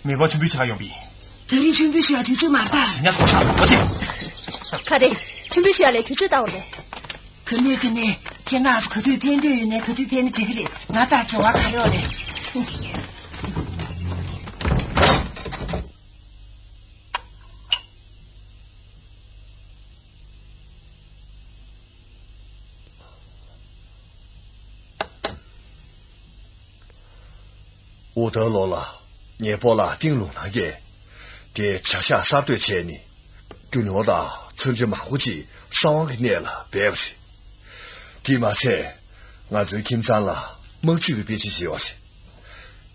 མེས་པོ་མཆོད་འབུལ་ཞུ་ག་ཡོང་པས། ད་རེས་མཆོད་འབུལ་ཞུ་ཡ་དུས་ཚོད་མ་རེད་ད། ཉ་སོང་ཤག་ག་ཚོད། ག་རེ། མཆོད་འབུལ་ཞུ་ཡ་ལས་དུས་ཚོད་ལྟ་བ་རེད། ག་ནས་ག་ནས་ཁྱེད་རང་ག་དུས་ཕེབས་འདོད་ཡོད་ནའི་ག་དུས་ཕེབས་ན་འགྲིག་གི་རེད། ང་ད་སྦྱོར་བ་ག་རེ་ཡོད་རེད། འུ་ཐང་ལོ་ལ་ངའི་སྤོ་ལགས་ཏིང་ལུང་ཐང་གིས་དེ་བྱ་གཞག་གསར་གཏོད་བྱས་ནས་རྒྱུ་ནོར་དང་མཚོན་ཆ་མང་པོ་ཅིག་གསང་བ་གི་གནས་ལ་སྦས་པ་རེད། དེས་མ་ཚད་ང་ཚོའི་ཁྱིམ་ཚང་ལ་དམག་ཇུས་ཀྱི་དཔེ་ཆ་ཞིག་ཡོད་རེད།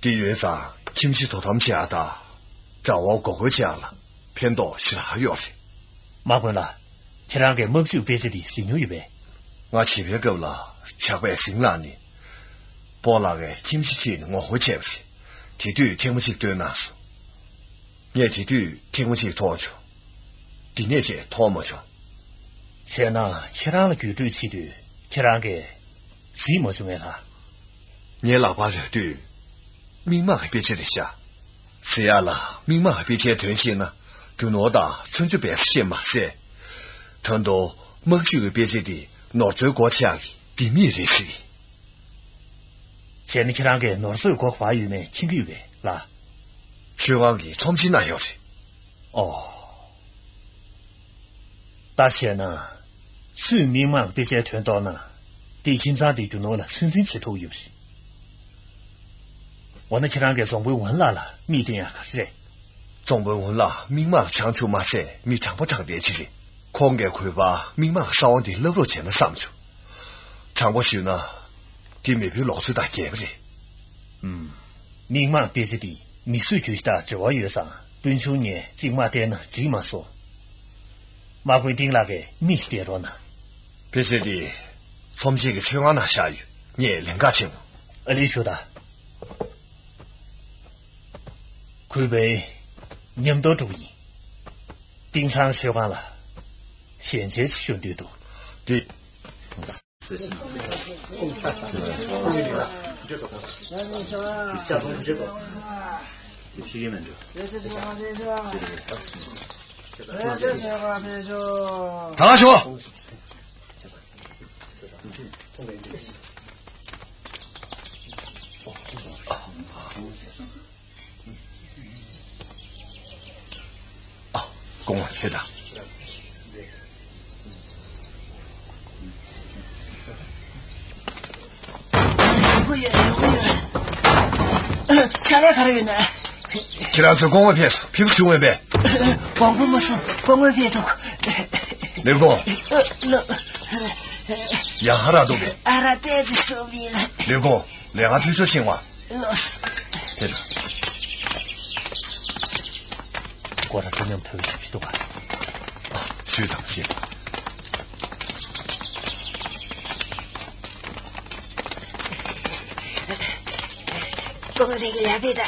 དེ་ཡོད་ཙང་ཁྱིམ་གཞིས་དོ་དམ་བྱེད་ཡག་དང་གྲྭ་བ་འགོག་རྒོལ་བྱེད་ཡག་ལ་ཕན་ཐོགས་ཞེ་དྲག་ཡོད་རེད། དམག་དཔོན་ལགས། ཁྱེད་རང་གིས་དམག་ཇུས་དཔེ་ཆ་འདི་གཟིགས་མྱོང་ཡོད་པས། ང་བྱིས་པའི་སྐབས་ལ་ཇག་པས་ཟིང་ལངས་ནས་སྤོ་ལགས་ཀྱི་ཁྱིམ་གཞིས་ཁྲིད་ནས་ངོ་རྒོལ་བྱས་པ་རེད། དེ་དུས་ཐེངས་མ་གཅིག་བཏོན་གནང་སོང་། ངས་དེ་དུས་ཐེངས་མ་གཅིག་མཐོང་བྱུང་། འདི་ནས་བྱས་མཐོང་མ་བྱུང་། བྱས་ན་ཁྱེད་རང་ལ་བརྒྱུད་སྤྲོད་བྱེད་དུས་ཁྱེད་རང་གིས་གཟིགས་མ་བྱུང་ངས་ལ། ངའི་ལག་པར་རག་དུས། མིག་མངས་ཀྱི་དཔེ་ཆ་རེད་ཤག་ཟེར་ཡག་ལ་མིག་མངས་ཀྱི་དཔེ་ཆའི་དོན་ཤེས་ན་རྒྱུ་ནོར་དང་མཚོན་ཆ་སྦས་ས་ཤེས་མ་ཟད། ད་དུང་དམག་ཇུས་ཀྱི་དཔེ་ཆ་འདི་ནོར་འཛོལ་སྒོ་ཕྱེ་ཡག་གི་ལྡེ་མིག་རེད་ཟེར། བྱས་ན་ཁྱེད་རང་གིས་ནོར་འཛོལ་སྒོ་ག་པར་ཡོད་མེད་མཁྱེན་གྱི་ཡོད་པས་ལ། མཆོད་ཁང་གི་ཚོམས་ཆེན་ན་ཡོད་རེད། ཨོ། ད་བྱས་ན། སུས་མིག་མངས་དཔེ་ཆའི་དོན་རྟོགས་ན། དེས་ཁྱིམ་ཚང་དེའི་རྒྱུ་ནོར་ལ་ཚོད་འཛིན་བྱེད་ཐུབ་ཡོད་པ་རེད། འོ་ན་ཁྱེད་རང་གིས་རྫོང་དཔོན་ཝུན་ལགས་ལ་མིག་སྟོན་ཡག་ག་རེ་རེད། རྫོང་དཔོན་ཝུན་ལགས་མིག་མངས་ལ་བྱང་ཆུབ་མ་ཟད་མི་དྲང་པོ་དྲང་བདེན་ཅིག་རེད། ཁོང་གིས་གུས་པར་མིག་མངས་ལ་གསང་བ་འདི་བསླབ་རོགས་བྱས་ན་བསམ་བྱུང་། དྲང་པོ་ཞུས་ན། དེ་མེས་པོའི་ལོག་འཚོ་དང་འགལ་བ་རེད། ཨུམ། མིག་མངས་དཔེ་ཆ་འདི་མི་གསོད་རྒྱུ་ཞིག་དང་འབྲེལ་བ་ཡོད་ཙང་སྤུན་ཆུང་ངས་གཅིག་མ་བལྟས་ན་འགྲིག་མ་སོང་། དམག་དཔོན་ཏིང་ལགས་ཀྱིས་མིག་ཅིག་བལྟས་རོགས་གནང་། དཔེ་ཆ་འདི་ཚོམས་ཆེན་གྱི་མཆོད་ཁང་ནང་བཞག་ཡོད། ངས་ལན་ཁག་བྱེད་དགོས། ཨ་ལེ་ཞུ་དང་། གུས་པས་ཉམས་རྟོགས་སྒྲུབ་ཡིན། ཏིང་ཚང་མཆོད་ཁང་ལ་ཞལ་མཇལ་ཞུ་འདོད་འདུག་འདི། ད་ཤོག་ཨ། སྐུ་ངོ་ཕེབས་དང་། ཡོང་གི་ཡོད། ཡོང་གི་ཡོད། ཕྱག་ལས་ག་རེ་ཡོད་ན། ཁྱེད་རང་ཚོའི་སྐུ་ངོ་ཕེབས་སོང་། ཕེབས་བྱུང་བས་པས། དགོངས་པ་མ་ཚོམས། སྐུ་ངོ་ཕེབས་འདུག་ལེགས་སྐུ། ཡང་ཧ་ར་འདུག་པས། ཨ་ར་ཏེ་ཏི་སུ་མི་ལ། ལེགས་སྐུ། ལས་ཀ་འཐུས་ཤོར་ཕྱིན་པ། ལགས་སོ། དེ་ལ། སྐོར་ར་སྤྲོ་ཉམས་ཐོབ་པའི་ཞབས་ཕྱི་འདུག་ག་ཞུས་དང་ཞེས། སྐོར་ར་ཡ་དེ་ད།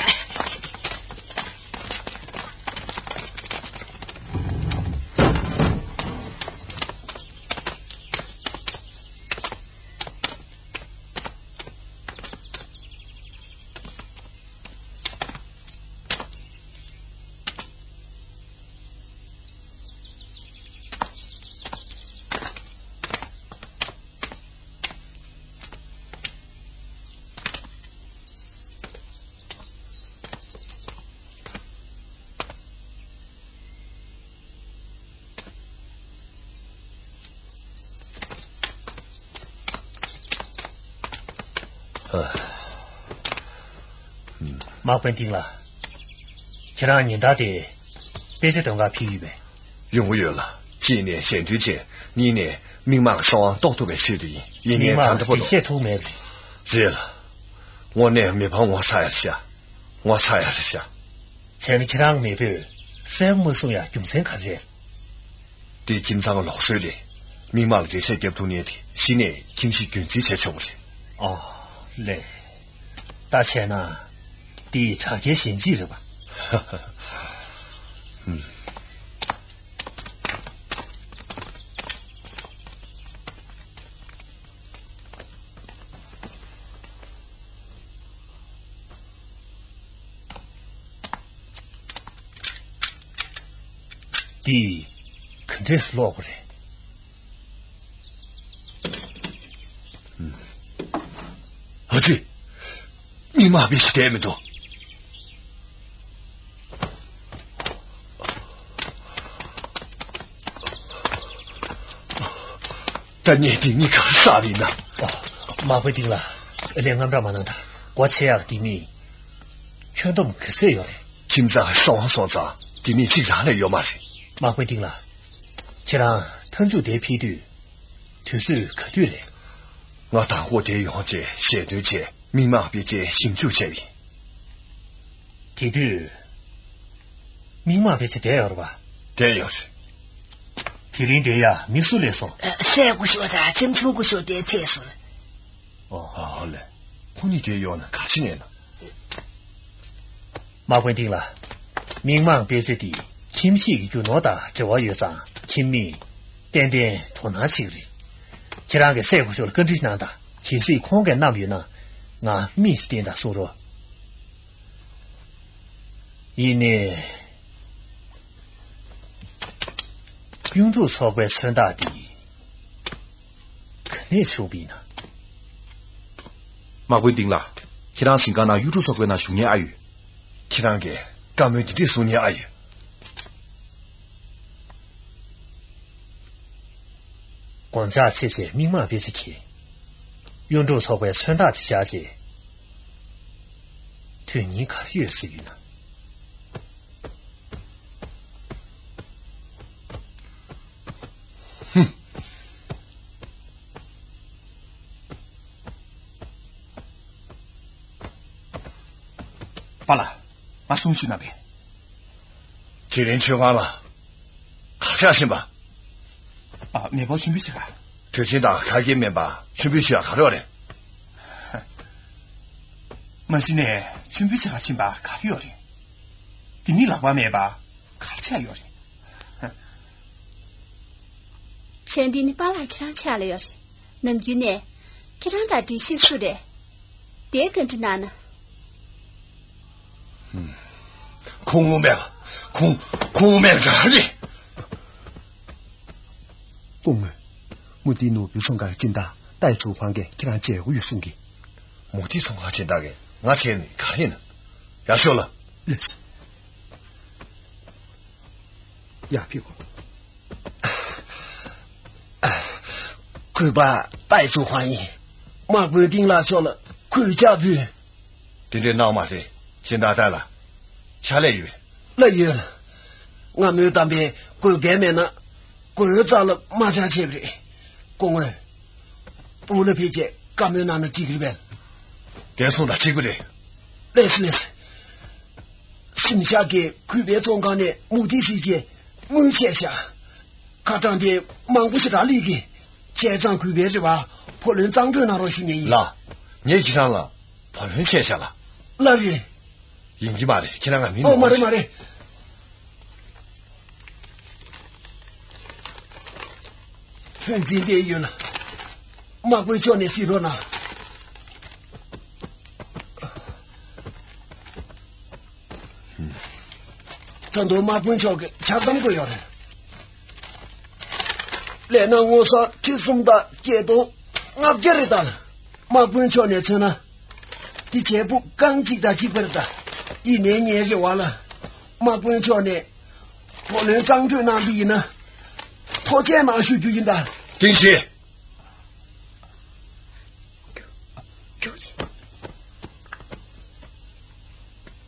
དམག་དཔོན་ཏིང་ལགས། ཁྱེད་རང་ཉིན་ལྟར་དེ་དཔེ་ཆ་འདོན་གར་ཕེབས་ཡོད་པས། ཡོང་གི་ཡོད་ལགས། གཅིག་ནས་ཞལ་འདོན་བྱས། གཉིས་ནས་མིག་མངས་ལ་གསང་བ་རྟོགས་ཐུབ་པའི་ཆེད་དུ་ཡིན། ཡིན་ནའི་ད་ལྟ་བར་དུ། མིག་མངས་ལ་འགྲེལ་བཤད་ཐུབ་མེད་པ་རེད། རེད་ལགས། དངོས་གནས་མི་ཕམ་ངོ་ཚ་ཡ་རེད་ཤག་ངོ་ཚ་ཡ་རེད་ཤག་བྱས་ན་ཁྱེད་རང་མེས་པོས་གསལ་པོ་མ་གསུངས་ཡ་རྒྱུ་མཚན་ག་རེ་རེད། དེ་ཁྱིམ་ཚང་ལོག་སྲོལ་རེད། མིག་མངས་ལ་འགྲེལ་བཤད་རྒྱབ་ཐུབ་མཁན་དེ་གཞི་ནས་ཁྱིམ་གཞིས་རྒྱུན་འཛིན་བྱས་ཆོག་གི་རེད། ཨོ། ལགས། ད་བྱས་ན། དེ་དྲག་རྐྱེན་གཞན་ཅིག་རེད་པ། ཧུམ། འདི་ག་འདྲས་སུ་ཀློག་དགོས་རེད། ཨ་ཙི། མིག་མངས་དཔེ་ཆ་བསྡད་མི་འདུག་ད་ངས་འདི་གཉིས་ག་རེ་བསགས་པ་ཡིན་ན། ཨ། དམག་དཔོན་ཏིང་ལགས། ལས་རྔམ་དྲག་མ་གནང་དང་། སྒོ་ཕྱེ་ཡག་འདི་མིན། ཁྱོན་བསྡོམས་ག་ཚད་ཡོད་རེད། ཁྱིམ་ཚང་སོང་སོང་ཙང་འདི་མིན་གཅིག་རང་ལས་ཡོད་མ་རེད། དམག་དཔོན་ཏིང་ལགས། ཁྱེད་རང་མཐའ་མཇུག་འདིར་ཕེབས་དུས། དུས་ཚོད་ག་དུས་རེད། ང་དང་པོ་འདིར་ཡོང་རྗེས་ཞལ་འདོན་བྱས། མིག་མངས་དཔེ་ཆའི་ཞིབ་འཇུག་བྱས་པ་ཡིན། དེ་དུས། མིག་མངས་དཔེ་ཆ་བསྡད་ཡོད་རེད་པ། བསྡད་ཡོད་རེད། དེ་རིང་འདིར་ཡ་མི་སུ་སླེབས་སོང་། ཨ། སྲས་སྐུ་ཞབས་དང་ལྕམ་ཆུང་སྐུ་ཞབས་དེ་ཐད་སོང་། ཨོ། ཨ་ལས། ཁོ་གཉིས་དེར་ཡོང་ན་ག་རེ་བྱེད་ནས་ན། དམག་དཔོན་ཏིང་ལགས། མིག་མངས་དཔེ་ཆ་འདི་ཁྱིམ་གཞིས་ཀྱི་རྒྱུ་ནོར་དང་འབྲེལ་བ་ཡོད་ཙང་ཁྱིམ་མིས་ཏན་ཏན་དོ་སྣང་བྱེད་ཀྱི་རེད། ཁྱེད་རང་གིས་སྲས་སྐུ་ཞབས་ལ་བཀའ་འདྲི་གནང་དང་། གལ་སྲིད་ཁོང་གིས་མནར་ཡོད་ན་ང་མིག་ཅིག་བསྟན་དང་གསུང་རོགས། ཡིན་ནའི། གཡུ་འབྲུག་ཚོགས་པའི་མཚོན་རྟགས་འདི་ག་ནས་བྱུང་བ་ཡིན་ན། དམག་དཔོན་ཏིང་ལགས། ཁྱེད་རང་གཟིམ་ཁང་ནང་གཡུ་འབྲུག་ཚོགས་པའི་ནང་ཞུགས་མཁན་ཨ་ཡོད། ཁྱེད་རང་གིས་བཀའ་མོལ་འདི་འདྲས་གསུང་མཁན་ཨ་ཡོད། དགོངས་འཇགས་ཆེ་ཆེ་མིག་མང་དཔེ་ཆ་གི། གཡུ་འབྲུག་ཚོགས་པའི་མཚོན་རྟགས་དེ་བཞག་རྗེས། དོན་སྙིང་ག་རེ་ཡོད་ཟེར་ཡོད་ན། ཧུམ། པཱ་ལགས། ང་གསུང་ཞུས་ན་བས། དེ་རིང་མཆོད་ཁང་ལ་གར་ཆགས་ཕྱིན་པ། ཨ། མེས་པོ་མཆོད་འབུལ་བྱེད་ག་དུས་ཆེན་དང་ག་གེ་མིན་པ་མཆོད་འབུལ་ཞུ་ཡ་ག་རེ་ཡོད་རེད། མ་གཞི་ནས་མཆོད་འབུལ་བྱེད་ག་ཕྱིན་པ་ག་རེ་ཡོད་རེད། དེ་མིན་ལག་པ་མེད་པ་གར་ཆགས་ཡོད་རེད། མཆོད་འདི་ནི་པཱ་ལགས་ཁྱེད་རང་ཆགས་ལ་ཡོད་རེད། ནམ་རྒྱུན་ནས་ཁྱེད་རང་དང་འགྲིག་ཤེས་སུ་རེད། དེའི་བཀའ་འདྲི་གནང་ན། ཁོང་ངོ་མས་ཁོང་ཁོང་ངོ་མས་ར་རེད། སྐུ་ངོ། མུ་ཏིག་ནོར་བུའི་ཚོང་ཁང་སྦྱིན་བདག་ཏའི་ཚུའུ་ཧྥང་གིས་ཁྱེད་རང་མཇལ་དགོས་ཡོད་གསུང་གི། མུ་ཏིག་ཚོང་ཁང་སྦྱིན་བདག་གིས་ང་མཇལ་ནས་ག་རེ་ཡིན་ན། ཡར་ཤོག་ལ། ལགས་སོ། ཡར་ཕེབས་དགོས། གུས་པ་ཏའི་ཚུའུ་ཧྥང་ཡིན། དམག་དཔོན་ཏིང་ལགས་མཆོག་ལ་གུས་ཕྱག་ཕུལ། དེ་འདྲའི་གནང་བ་མ་རེད། སྦྱིན་བདག་ཏའི་ལགས། ཕྱག་ལས་ཡོད། ལགས་ཡོད། སྔ་མོའི་གཏམ་དཔེ་དགོས་གལ་མེད་ན་དགོས་རྩ་ལ་མ་ཆགས་བྱས་པ་རེད། སྐུ་ངོ། སྤུ་ལ་ཕེབས་རྗེས་བཀའ་མོལ་གནང་ན་འགྲིག་གི་རེད་པས། དེ་སོང་ད་འགྲིག་གི་རེད། ལགས་སོ་ལགས་སོ། གཞིས་ཆགས་ཀྱི་གུས་པའི་ཚོང་ཁང་ནས་མུ་ཏིག་གཟི་བརྗིད་དངུལ་ཆད་བཞག་ཁ་གྲངས་དེ་མང་པོ་ཞིག་རག་ལས་ཀྱི། བྱས་ཙང་གུས་པའི་རེ་བར་བུ་ལོན་གཙང་སྤྲོད་གནང་རོགས་ཞུ་ཉེ་ཡིན། ལགས། ངས་ཁྱེད་རང་ལ་བུ་ལོན་ཆད་བཞག་ལ། ལགས་རེད། ཡིན་གྱི་མ་རེད། ཁྱེད་རང་ང་མིན། ཨོ་མ་རེད་མ་རེད། ཕན་ཚུན་བལྟས་ཡོད་ལ། དམག་དཔོན་མཆོག་ནས་གཟིགས་རོགས་གནང་། ད་དུང་དམག་དཔོན་མཆོག་གིས་ཕྱག་བསྟར་དགོས་ཡོད་རེད། ལས་སྣ་སྔོ་སོགས་ཁྲི་གསུམ་དང་བརྒྱད་སྟོང་ལྔ་བརྒྱ་རེ་དང་། དམག་དཔོན་མཆོག་ནས་མཚོན་ན། འདི་བྱས་པོ་རྐང་གཅིག་དང་གཅིག་པར་ད། ཡིན་ནའི་ངའི་རེ་བ་ལ། དམག་དཔོན་མཆོག་ནས་བུ་ལོན་གཙང་སྤྲོད་གནང་འདི་ཡིན་ན། ཐུགས་རྗེ་གནང་ཞུ་རྒྱུ་ཡིན་ད། བཀྲ་ཤིས།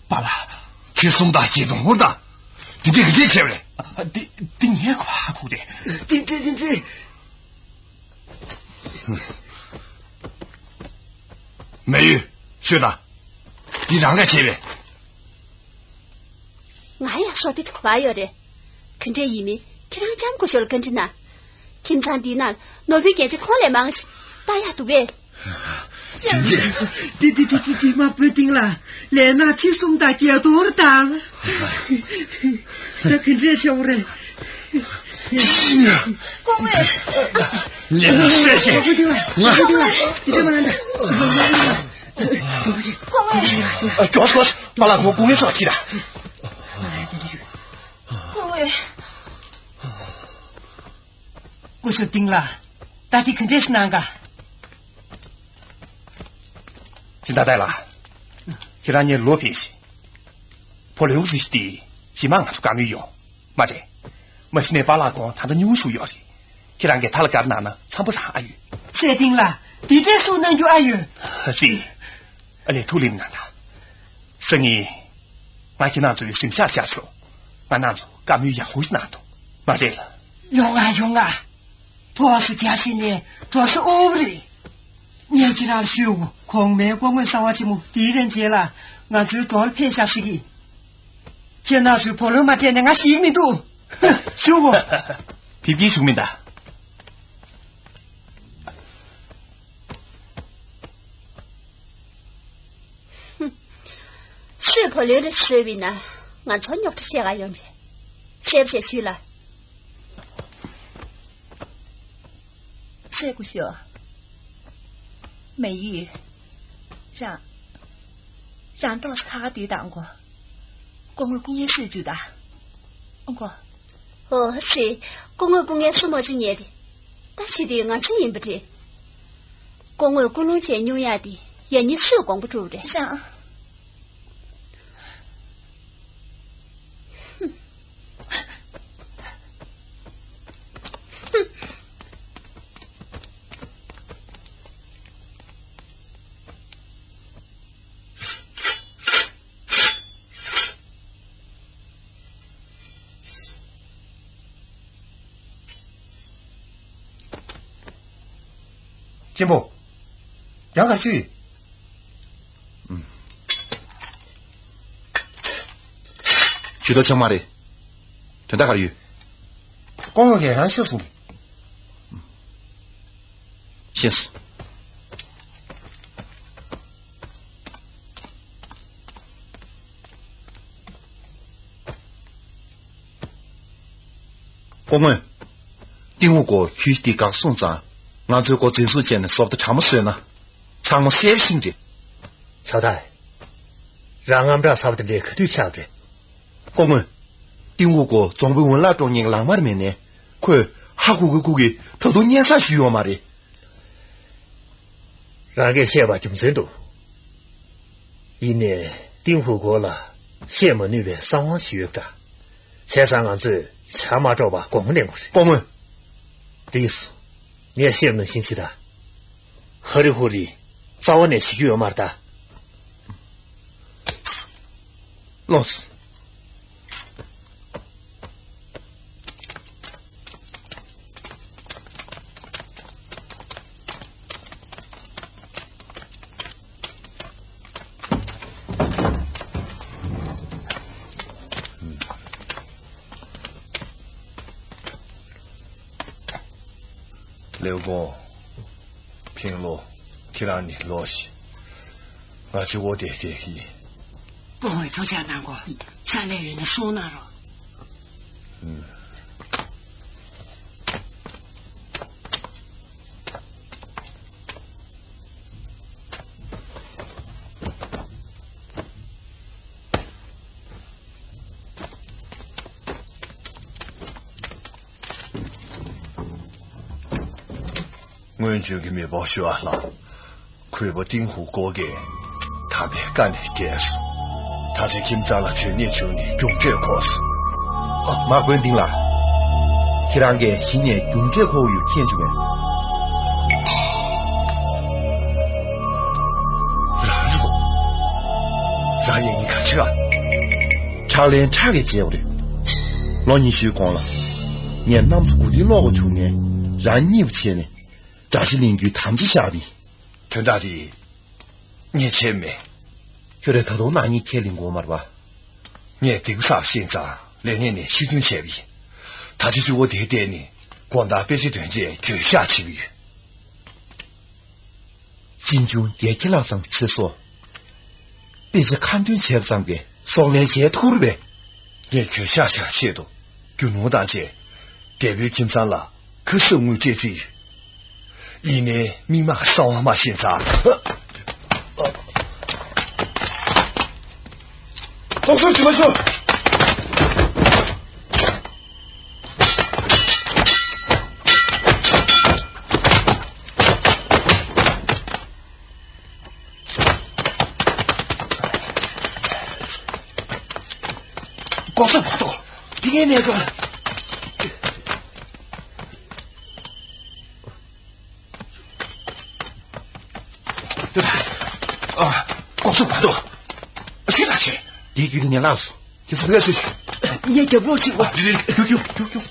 པཱ་ལགས། ཁྱེད་གསུམ་དང་ཁྱེད་དུང་ཧུར་དང་། འདི་འདྲས་ག་འདྲས་བྱས་པ་རེད། འདི་འདི་ངའི་གོ་ཧ་གོ་རེད། འདི་འདྲས་འདི་འདྲས། མེ་ཡུས། ཤོད་དང་། འདི་རང་ག་བྱས་པས། ང་ཡང་སོ་དེ་ཐུག་པ་ཡོད་རེད། ག་འདྲས་ཡིན་མིན་ཁྱེད་རང་ལྕམ་སྐུ་ཞབས་ལ་བཀའ་འདྲི་གནང་། ཁྱིམ་ཚང་འདིའི་ནང་ནོར་བུའི་རྒྱན་ཆ་ཁོང་ལས་མང་ཞིག་བཏགས་ཡག་འདུག་གས། ཏི་ཏི་ཏི་ཏི་ཏི། དམག་དཔོན་ཏིང་ལགས། ལས་ནག་ཁྲི་གསུམ་དང་བརྒྱད་སྟོང་དང་། ད་ག་འདྲས་བྱུང་རེད། སྐུ་ངོ། ངས་ལ་བཤད་ཤེས། དམག་དཔོན་ཏིང་ལགས། དམག་དཔོན་ཏིང་ལགས། དེ་འདྲས་མ་གནང་ད། སྐུ་ངོ། ཨ། མགྱོགས་མགྱོགས། པཱ་ལགས་ཁོང་སྐུ་ངལ་སོགས་ཁྱེར་ར། སྐུ་ངོ། སྐུ་ཞབས་ཏིང་ལགས། ད་འདི་ག་འདྲས་གནང་ག། སྦྱིན་བདག་ཏའི་ལགས། ཁྱེད་རང་ངའི་ལོ་ཕེབས་ཤིག་བུ་ལོན་གཟི་བརྗིད་དེ་རྗེས་མ་ང་ཚོ་བཀའ་མོལ་ཡོང་། མ་རེད། མ་གཞི་ནས་པཱ་ལགས་ཁོང་ད་ལྟ་སྙུང་གཞི་ཡོད་རེད། ཁྱེད་རང་གིས་ཐ་ལ་བཀར་གནང་ན་འཚམ་པོ་རང་ཨ་ཡོད། སྲས་ཏིང་ལགས། འདི་འདྲས་གསུང་གནང་རྒྱུ་ཨ་ཡོད། ཨ་ཙི། ཨ་ལས་ཐུགས་ལེན་གནང་དང་། སང་ཉིན། ང་ཁྱེད་རང་ཚོའི་གཟིམ་ཤག་བཅར་ཤོག་ང་རང་ཚོ་བཀའ་མོལ་ཡག་པོ་ཞིག་གནང་འདུག་མ་རེད་ལ། ཡོང་ང་ཡོང་ང་། ཐོག་སུ་རྒྱ་ཞིག་ནས་འགྲོ་ས་ཨོ་བ་རེད། ངས་ཁྱེད་རང་ལ་ཞུ། གོང་མའི་སྐུ་ངོ་གསང་བ་ཆེན་མོ་དེའི་རིང་རྗེས་ལ་ང་ཚོའི་རྡོ་ལ་ཕེབས་ཤག་ཟེར་གི། ཁྱེད་རང་ཚོའི་བུ་ལོན་མ་སྤྲད་ནས་ང་ཞིག་མི་འདུག་ཞུ། ཕེབས་ཀྱི་ཞུ་མི་འདུག་སུས་བུ་ལོན་རེ་བཟོས་པ་ཡིན་ན་ང་ཚོ་རྙོག་དྲ་བཤད་ག་ཡོང་རྗེས། བཤད་པ་བཤད་ཞུས་ལ། སྲས་སྐུ་ཞབས། མེ་ཡུས། རང་། རང་ཏོག་ཙམ་ཁ་ཁ་སྡོད་དང་གོ། སྐུ་ངོ་སྐུ་ངལ་གསོ་བཅུག་དང་། ཨོ་གོ། ཨོ་ཙི། སྐུ་ངོ་སྐུ་ངལ་གསོ་མ་བཅུག་ཉེ་དེ། ད་ཅི་དེ་ང་ཚོ་ཡིན་པ་རེད། སྐུ་ངོ་སྐུ་རླུང་ཅན་སྙུང་ཡག་དེ་ཡང་སྙིང་སུས་དགོངས་པ་སྒྲུབ་རེད། རང་། ཧུམ། ཧུམ། གཅེན་པོ། ཡང་ག་རེ་བྱས་ཡོད། ཇུས་གཏོགས་ཆགས་མ་རེད། དོན་དག་ག་རེ་ཡོད། སྐུ་ངོ་གིས་རང་ཤོད་གསུངས། ཤེས་སོང་། སྐུ་ངོ། ཏིང་ཧུ་ཀོ་ཁྱོད་ཀྱིས་འདི་ག་གསུངས་ཙང་། ང་ཚོས་ཁོ་འཛིན་བཟུང་བྱས་ནས་བཟོ་ལྟ་དྲང་མོ་བཟོས་ན། ཚང་མ་གསལ་པོ་ཤེས་ཀྱི་རེད། ཚ་ཐར། རང་དངངས་སྐྲག་ཚ་པོ་དེ་འདྲའི་ག་དུས་ཆགས་པ་རེད། སྐུ་ངོ། ཏིང་ཧུ་ཀོ་རྫོང་དཔོན་ཝུན་ལགས་གྲོངས་ཉིན་ལག་དམར་མེད་ནས་ཁོས་ཧ་གོ་གི་གོ་གི་ད་དུང་སྙན་སེང་ཞུས་ཡོད་མ་རེད། རང་གིས་བཤད་པ་རྒྱུ་མཚན་འདུག། ཡིན་ནའི་ཏིང་ཧུ་ཀོ་ལ་བཤད་མ་ནུས་པའི་གསང་བ་ཞིག་ཡོད་འདྲ། བྱས་ཙང་ང་ཚོས་བྱ་མ་སྒྲོག་པ་དགོངས་པ་ལེན་དགོས་རེད། སྐུ་ངོ། འགྲིག་སོང་། ངས་བཤད་ནང་བཞིན་བྱེད་དང་། ཧ་རི་ཧུ་རི་རྩ་བ་ནས་བྱེད་རྒྱུ་ཡོད་མ་རེད་ད། ལོངས། ལེའུ་ཀོང་། ཕིང་ལོ། ཁྱེད་རང་གཉིས་ལོག་ཤིག། ང་གཅིག་པོ་དེ་བསྡད་ཀྱི་ཡིན། སྐུ་ངོ་ཐུགས་ཅག་གནང་གོ། ཕྱག་ལས་ཡོད་ན་གསུང་གནང་རོགས། ཨུམ། སྔོན་བྱོན་གྱི་མེས་པོ་ཞུ་བ་ལ། གུས་པ་ཏིང་ཧུ་ཀོ་གིས་དམ་པའི་བཀའ་ནས་འགལ་སོང་། ད་ཆ་ཁྱིམ་ཚང་ལ་འཇོན་ནད་བྱུང་ནས་རྒྱུ་འབྲས་འཁོར་སོང་། ཨ། མ་དགོན་སྡིངས་ལ། ཁྱེད་རང་གིས་གཞི་ནས་རྒྱུ་འབྲས་འཁོར་ཡོད་མཁྱེན་བྱུང་ངས། རང་རེད་དོ། རང་ཡིན་ནི་ག་ཆེ་ག་ཕྲག་ལན་ཕྲག་གིས་བྱས་པ་རེད། ལོ་ཉི་ཤུའི་གོང་ལ། ངས་གནམ་མཚོ་དགུ་ཐིག་སློག་དགོས་བྱུང་ནས་རང་གཉིད་པ་ཆད་ནས། དགྲ་ཤ་ལེན་རྒྱུའི་དམ་བཅའ་བཞག་པ་ཡིན། དོན་དག་དེ་ངས་བྱས་མེད། ཁྱོད་རང་ད་དུང་ནག་ཉེས་ཁས་ལེན་དགོས་མ་རེད་པ། ངས་སྡིག་པ་བསགས་ཤེས་ཙང་ལས་གནས་ནས་ཕྱིར་ཐོན་བྱས་པ་ཡིན། ད་ཆ་གཅིག་པོ་དེར་བསྡད་ནས་དགོང་དག་དཔེ་ཆ་འདོན་ཆེད་གྱོད་བཤགས་བྱེད་ཀྱི་ཡོད། ཅིན་ཅུང་རྒྱལ་ཁྱི་ལག་ཚང་ཚེ་སྲོག་དཔེ་ཆ་ཁ་འདོན་བྱས་པ་ཙམ་གྱིས་སྲོག་ལན་འཇལ་ཐུབ་རེད་པས། ངས་གྱོད་བཤགས་བྱ་ཆེད་དུ་རྒྱུ་ནོར་དང་བཅས་རྒྱལ་པོའི་ཁྱིམ་ཚང་ལ་ཁ་གསབ་དངུལ་སྤྲད་རྩིས་ཡོད། ཡིན་ནའི་མི་མང་གི་གསང་བ་མ་ཤེས་ཙང་། ལྐོག་ཟ་བྱེད་མ་ཤོག། ལྐོག་ཟ་མ་གཏོགས་དེ་ངའི་རྣལ་འབྱོར། ཨ། ལྐོག་ཟ་མ་གཏོགས། ཤི་ལ་ཆེ། དེའི་རྒྱུད་དེ་ངས་བརླགས་སོང་། ཁྱེད་ཚོ་ཕར་སོང་ཞུ། ངས་རྒྱབ་ལོག་བྱེད་དགོས། རེད་རེད། རྒྱུག་རྒྱུག་རྒྱུག་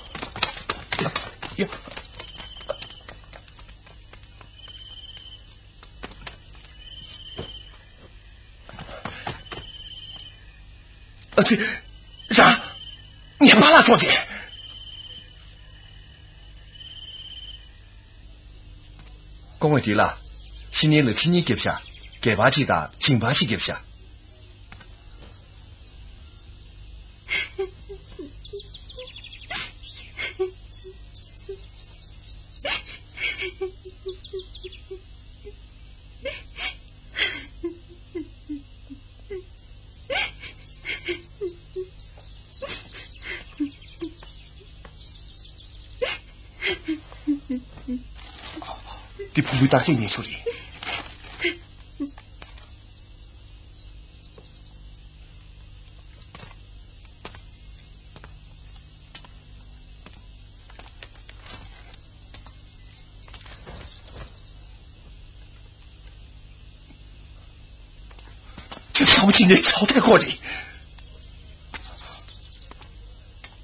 རྒྱུག། ཡ། ཨ་ཙི། རང་། ངའི་པཱ་ལགས་ཚོ་དེ། སྐུ་ངོ་དེ་ལ། ཤི་ནས་ལ་ཁྲི་གཉིས་བརྒྱབ་ཤག། སྒལ་པར་གཅིག་དང་མཇིང་པ་གཅིག་བརྒྱབ་ཤག། འདི་བུ་མོའི་བརྟག་དཔྱད་སྙན་ཞུ་རེད། ཁྱེད་ཚང་མ་ཅི་ནས་ཆའོ་ཐའེ་ཁོ་རེད།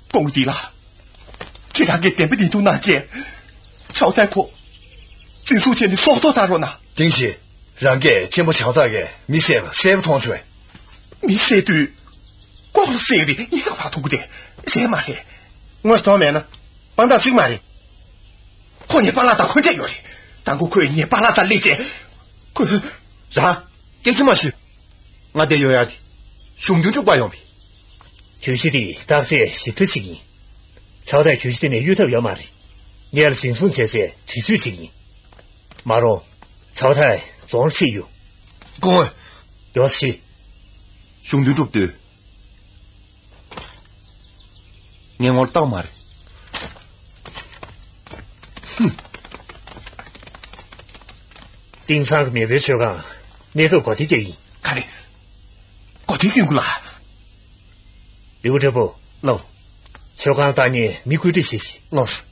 སྐུ་ངོ་དེ་ལ། ཁྱེད་རང་གིས་བདེན་པ་བདེན་ཐུག་གནང་བྱས། ཆའོ་ཐའེ་ཁོ། འཛིན་བཟུང་བྱས་ནས་སྲོག་ཐོག་བཏང་རོགས་གནང་། ཏིང་ཞི། རང་གིས་གཅེན་པོ་ཆའོ་ཐའི་གིས་མི་བསད་པ་གསལ་པོ་མཐོང་བྱུང་བས། མི་བསད་དུས། ལྐོག་ལ་བསད་རེད། ཉལ་ཁ་བར་མཐོང་གི་རེད། རེད་མ་རེད། དངོས་སུ་མཐོང་མེད་ན། དཔང་རྟགས་གཅིག་མ་རེད། ཁོ་ངའི་པཱ་ལགས་དང་འཁོན་འགྲས་ཡོད་རེད། དང་པོ་ཁོས་ངའི་པཱ་ལགས་དང་སླེབས་རྗེས། ཁོས། རང་། སྐད་ཆ་མ་ཤོད། ང་འདིར་ཡོང་ཡག་གི་གཞུང་དོན་སྒྲུབ་པར་ཡོང་བས། གྱོད་གཞི་དེ་བརྟག་དཔྱད་ཞིབ་ཕྲ་ཞིག་ཡིན། ཆའོ་ཐའི་གྱོད་གཞི་དེ་ནས་གཡོལ་ཐབས་ཡོད་མ་རེད། ངས་འཛིན་བཟུང་བྱས་རྗེས་དྲི་གཅོད་ཞིག་ཡིན། མ་རུང་། ཆའོ་ཐའི་རྫོང་ཁྲིད་ཡོད། སྐུ་ངོ། ཡོ་སི། གཞུང་དོན་སྒྲུབ་དུས། ངས་ངོ་རྟགས་མ་རེད། ཧུམ། ཏིང་ཚང་གི་མེས་པོའི་མཆོད་ཁང་གནས་སྐབས་གོ་སྒྲིག་བྱས་ཡིན། ག་རེ། གོ་སྒྲིག་ཡོང་གི་ལ། ལིའུ་ཁྲི་པོ། ལགས། མཆོད་ཁང་བཏང་མཁན་མི་བཀོད་སྒྲིག་བྱེད་ཤིག་ལགས།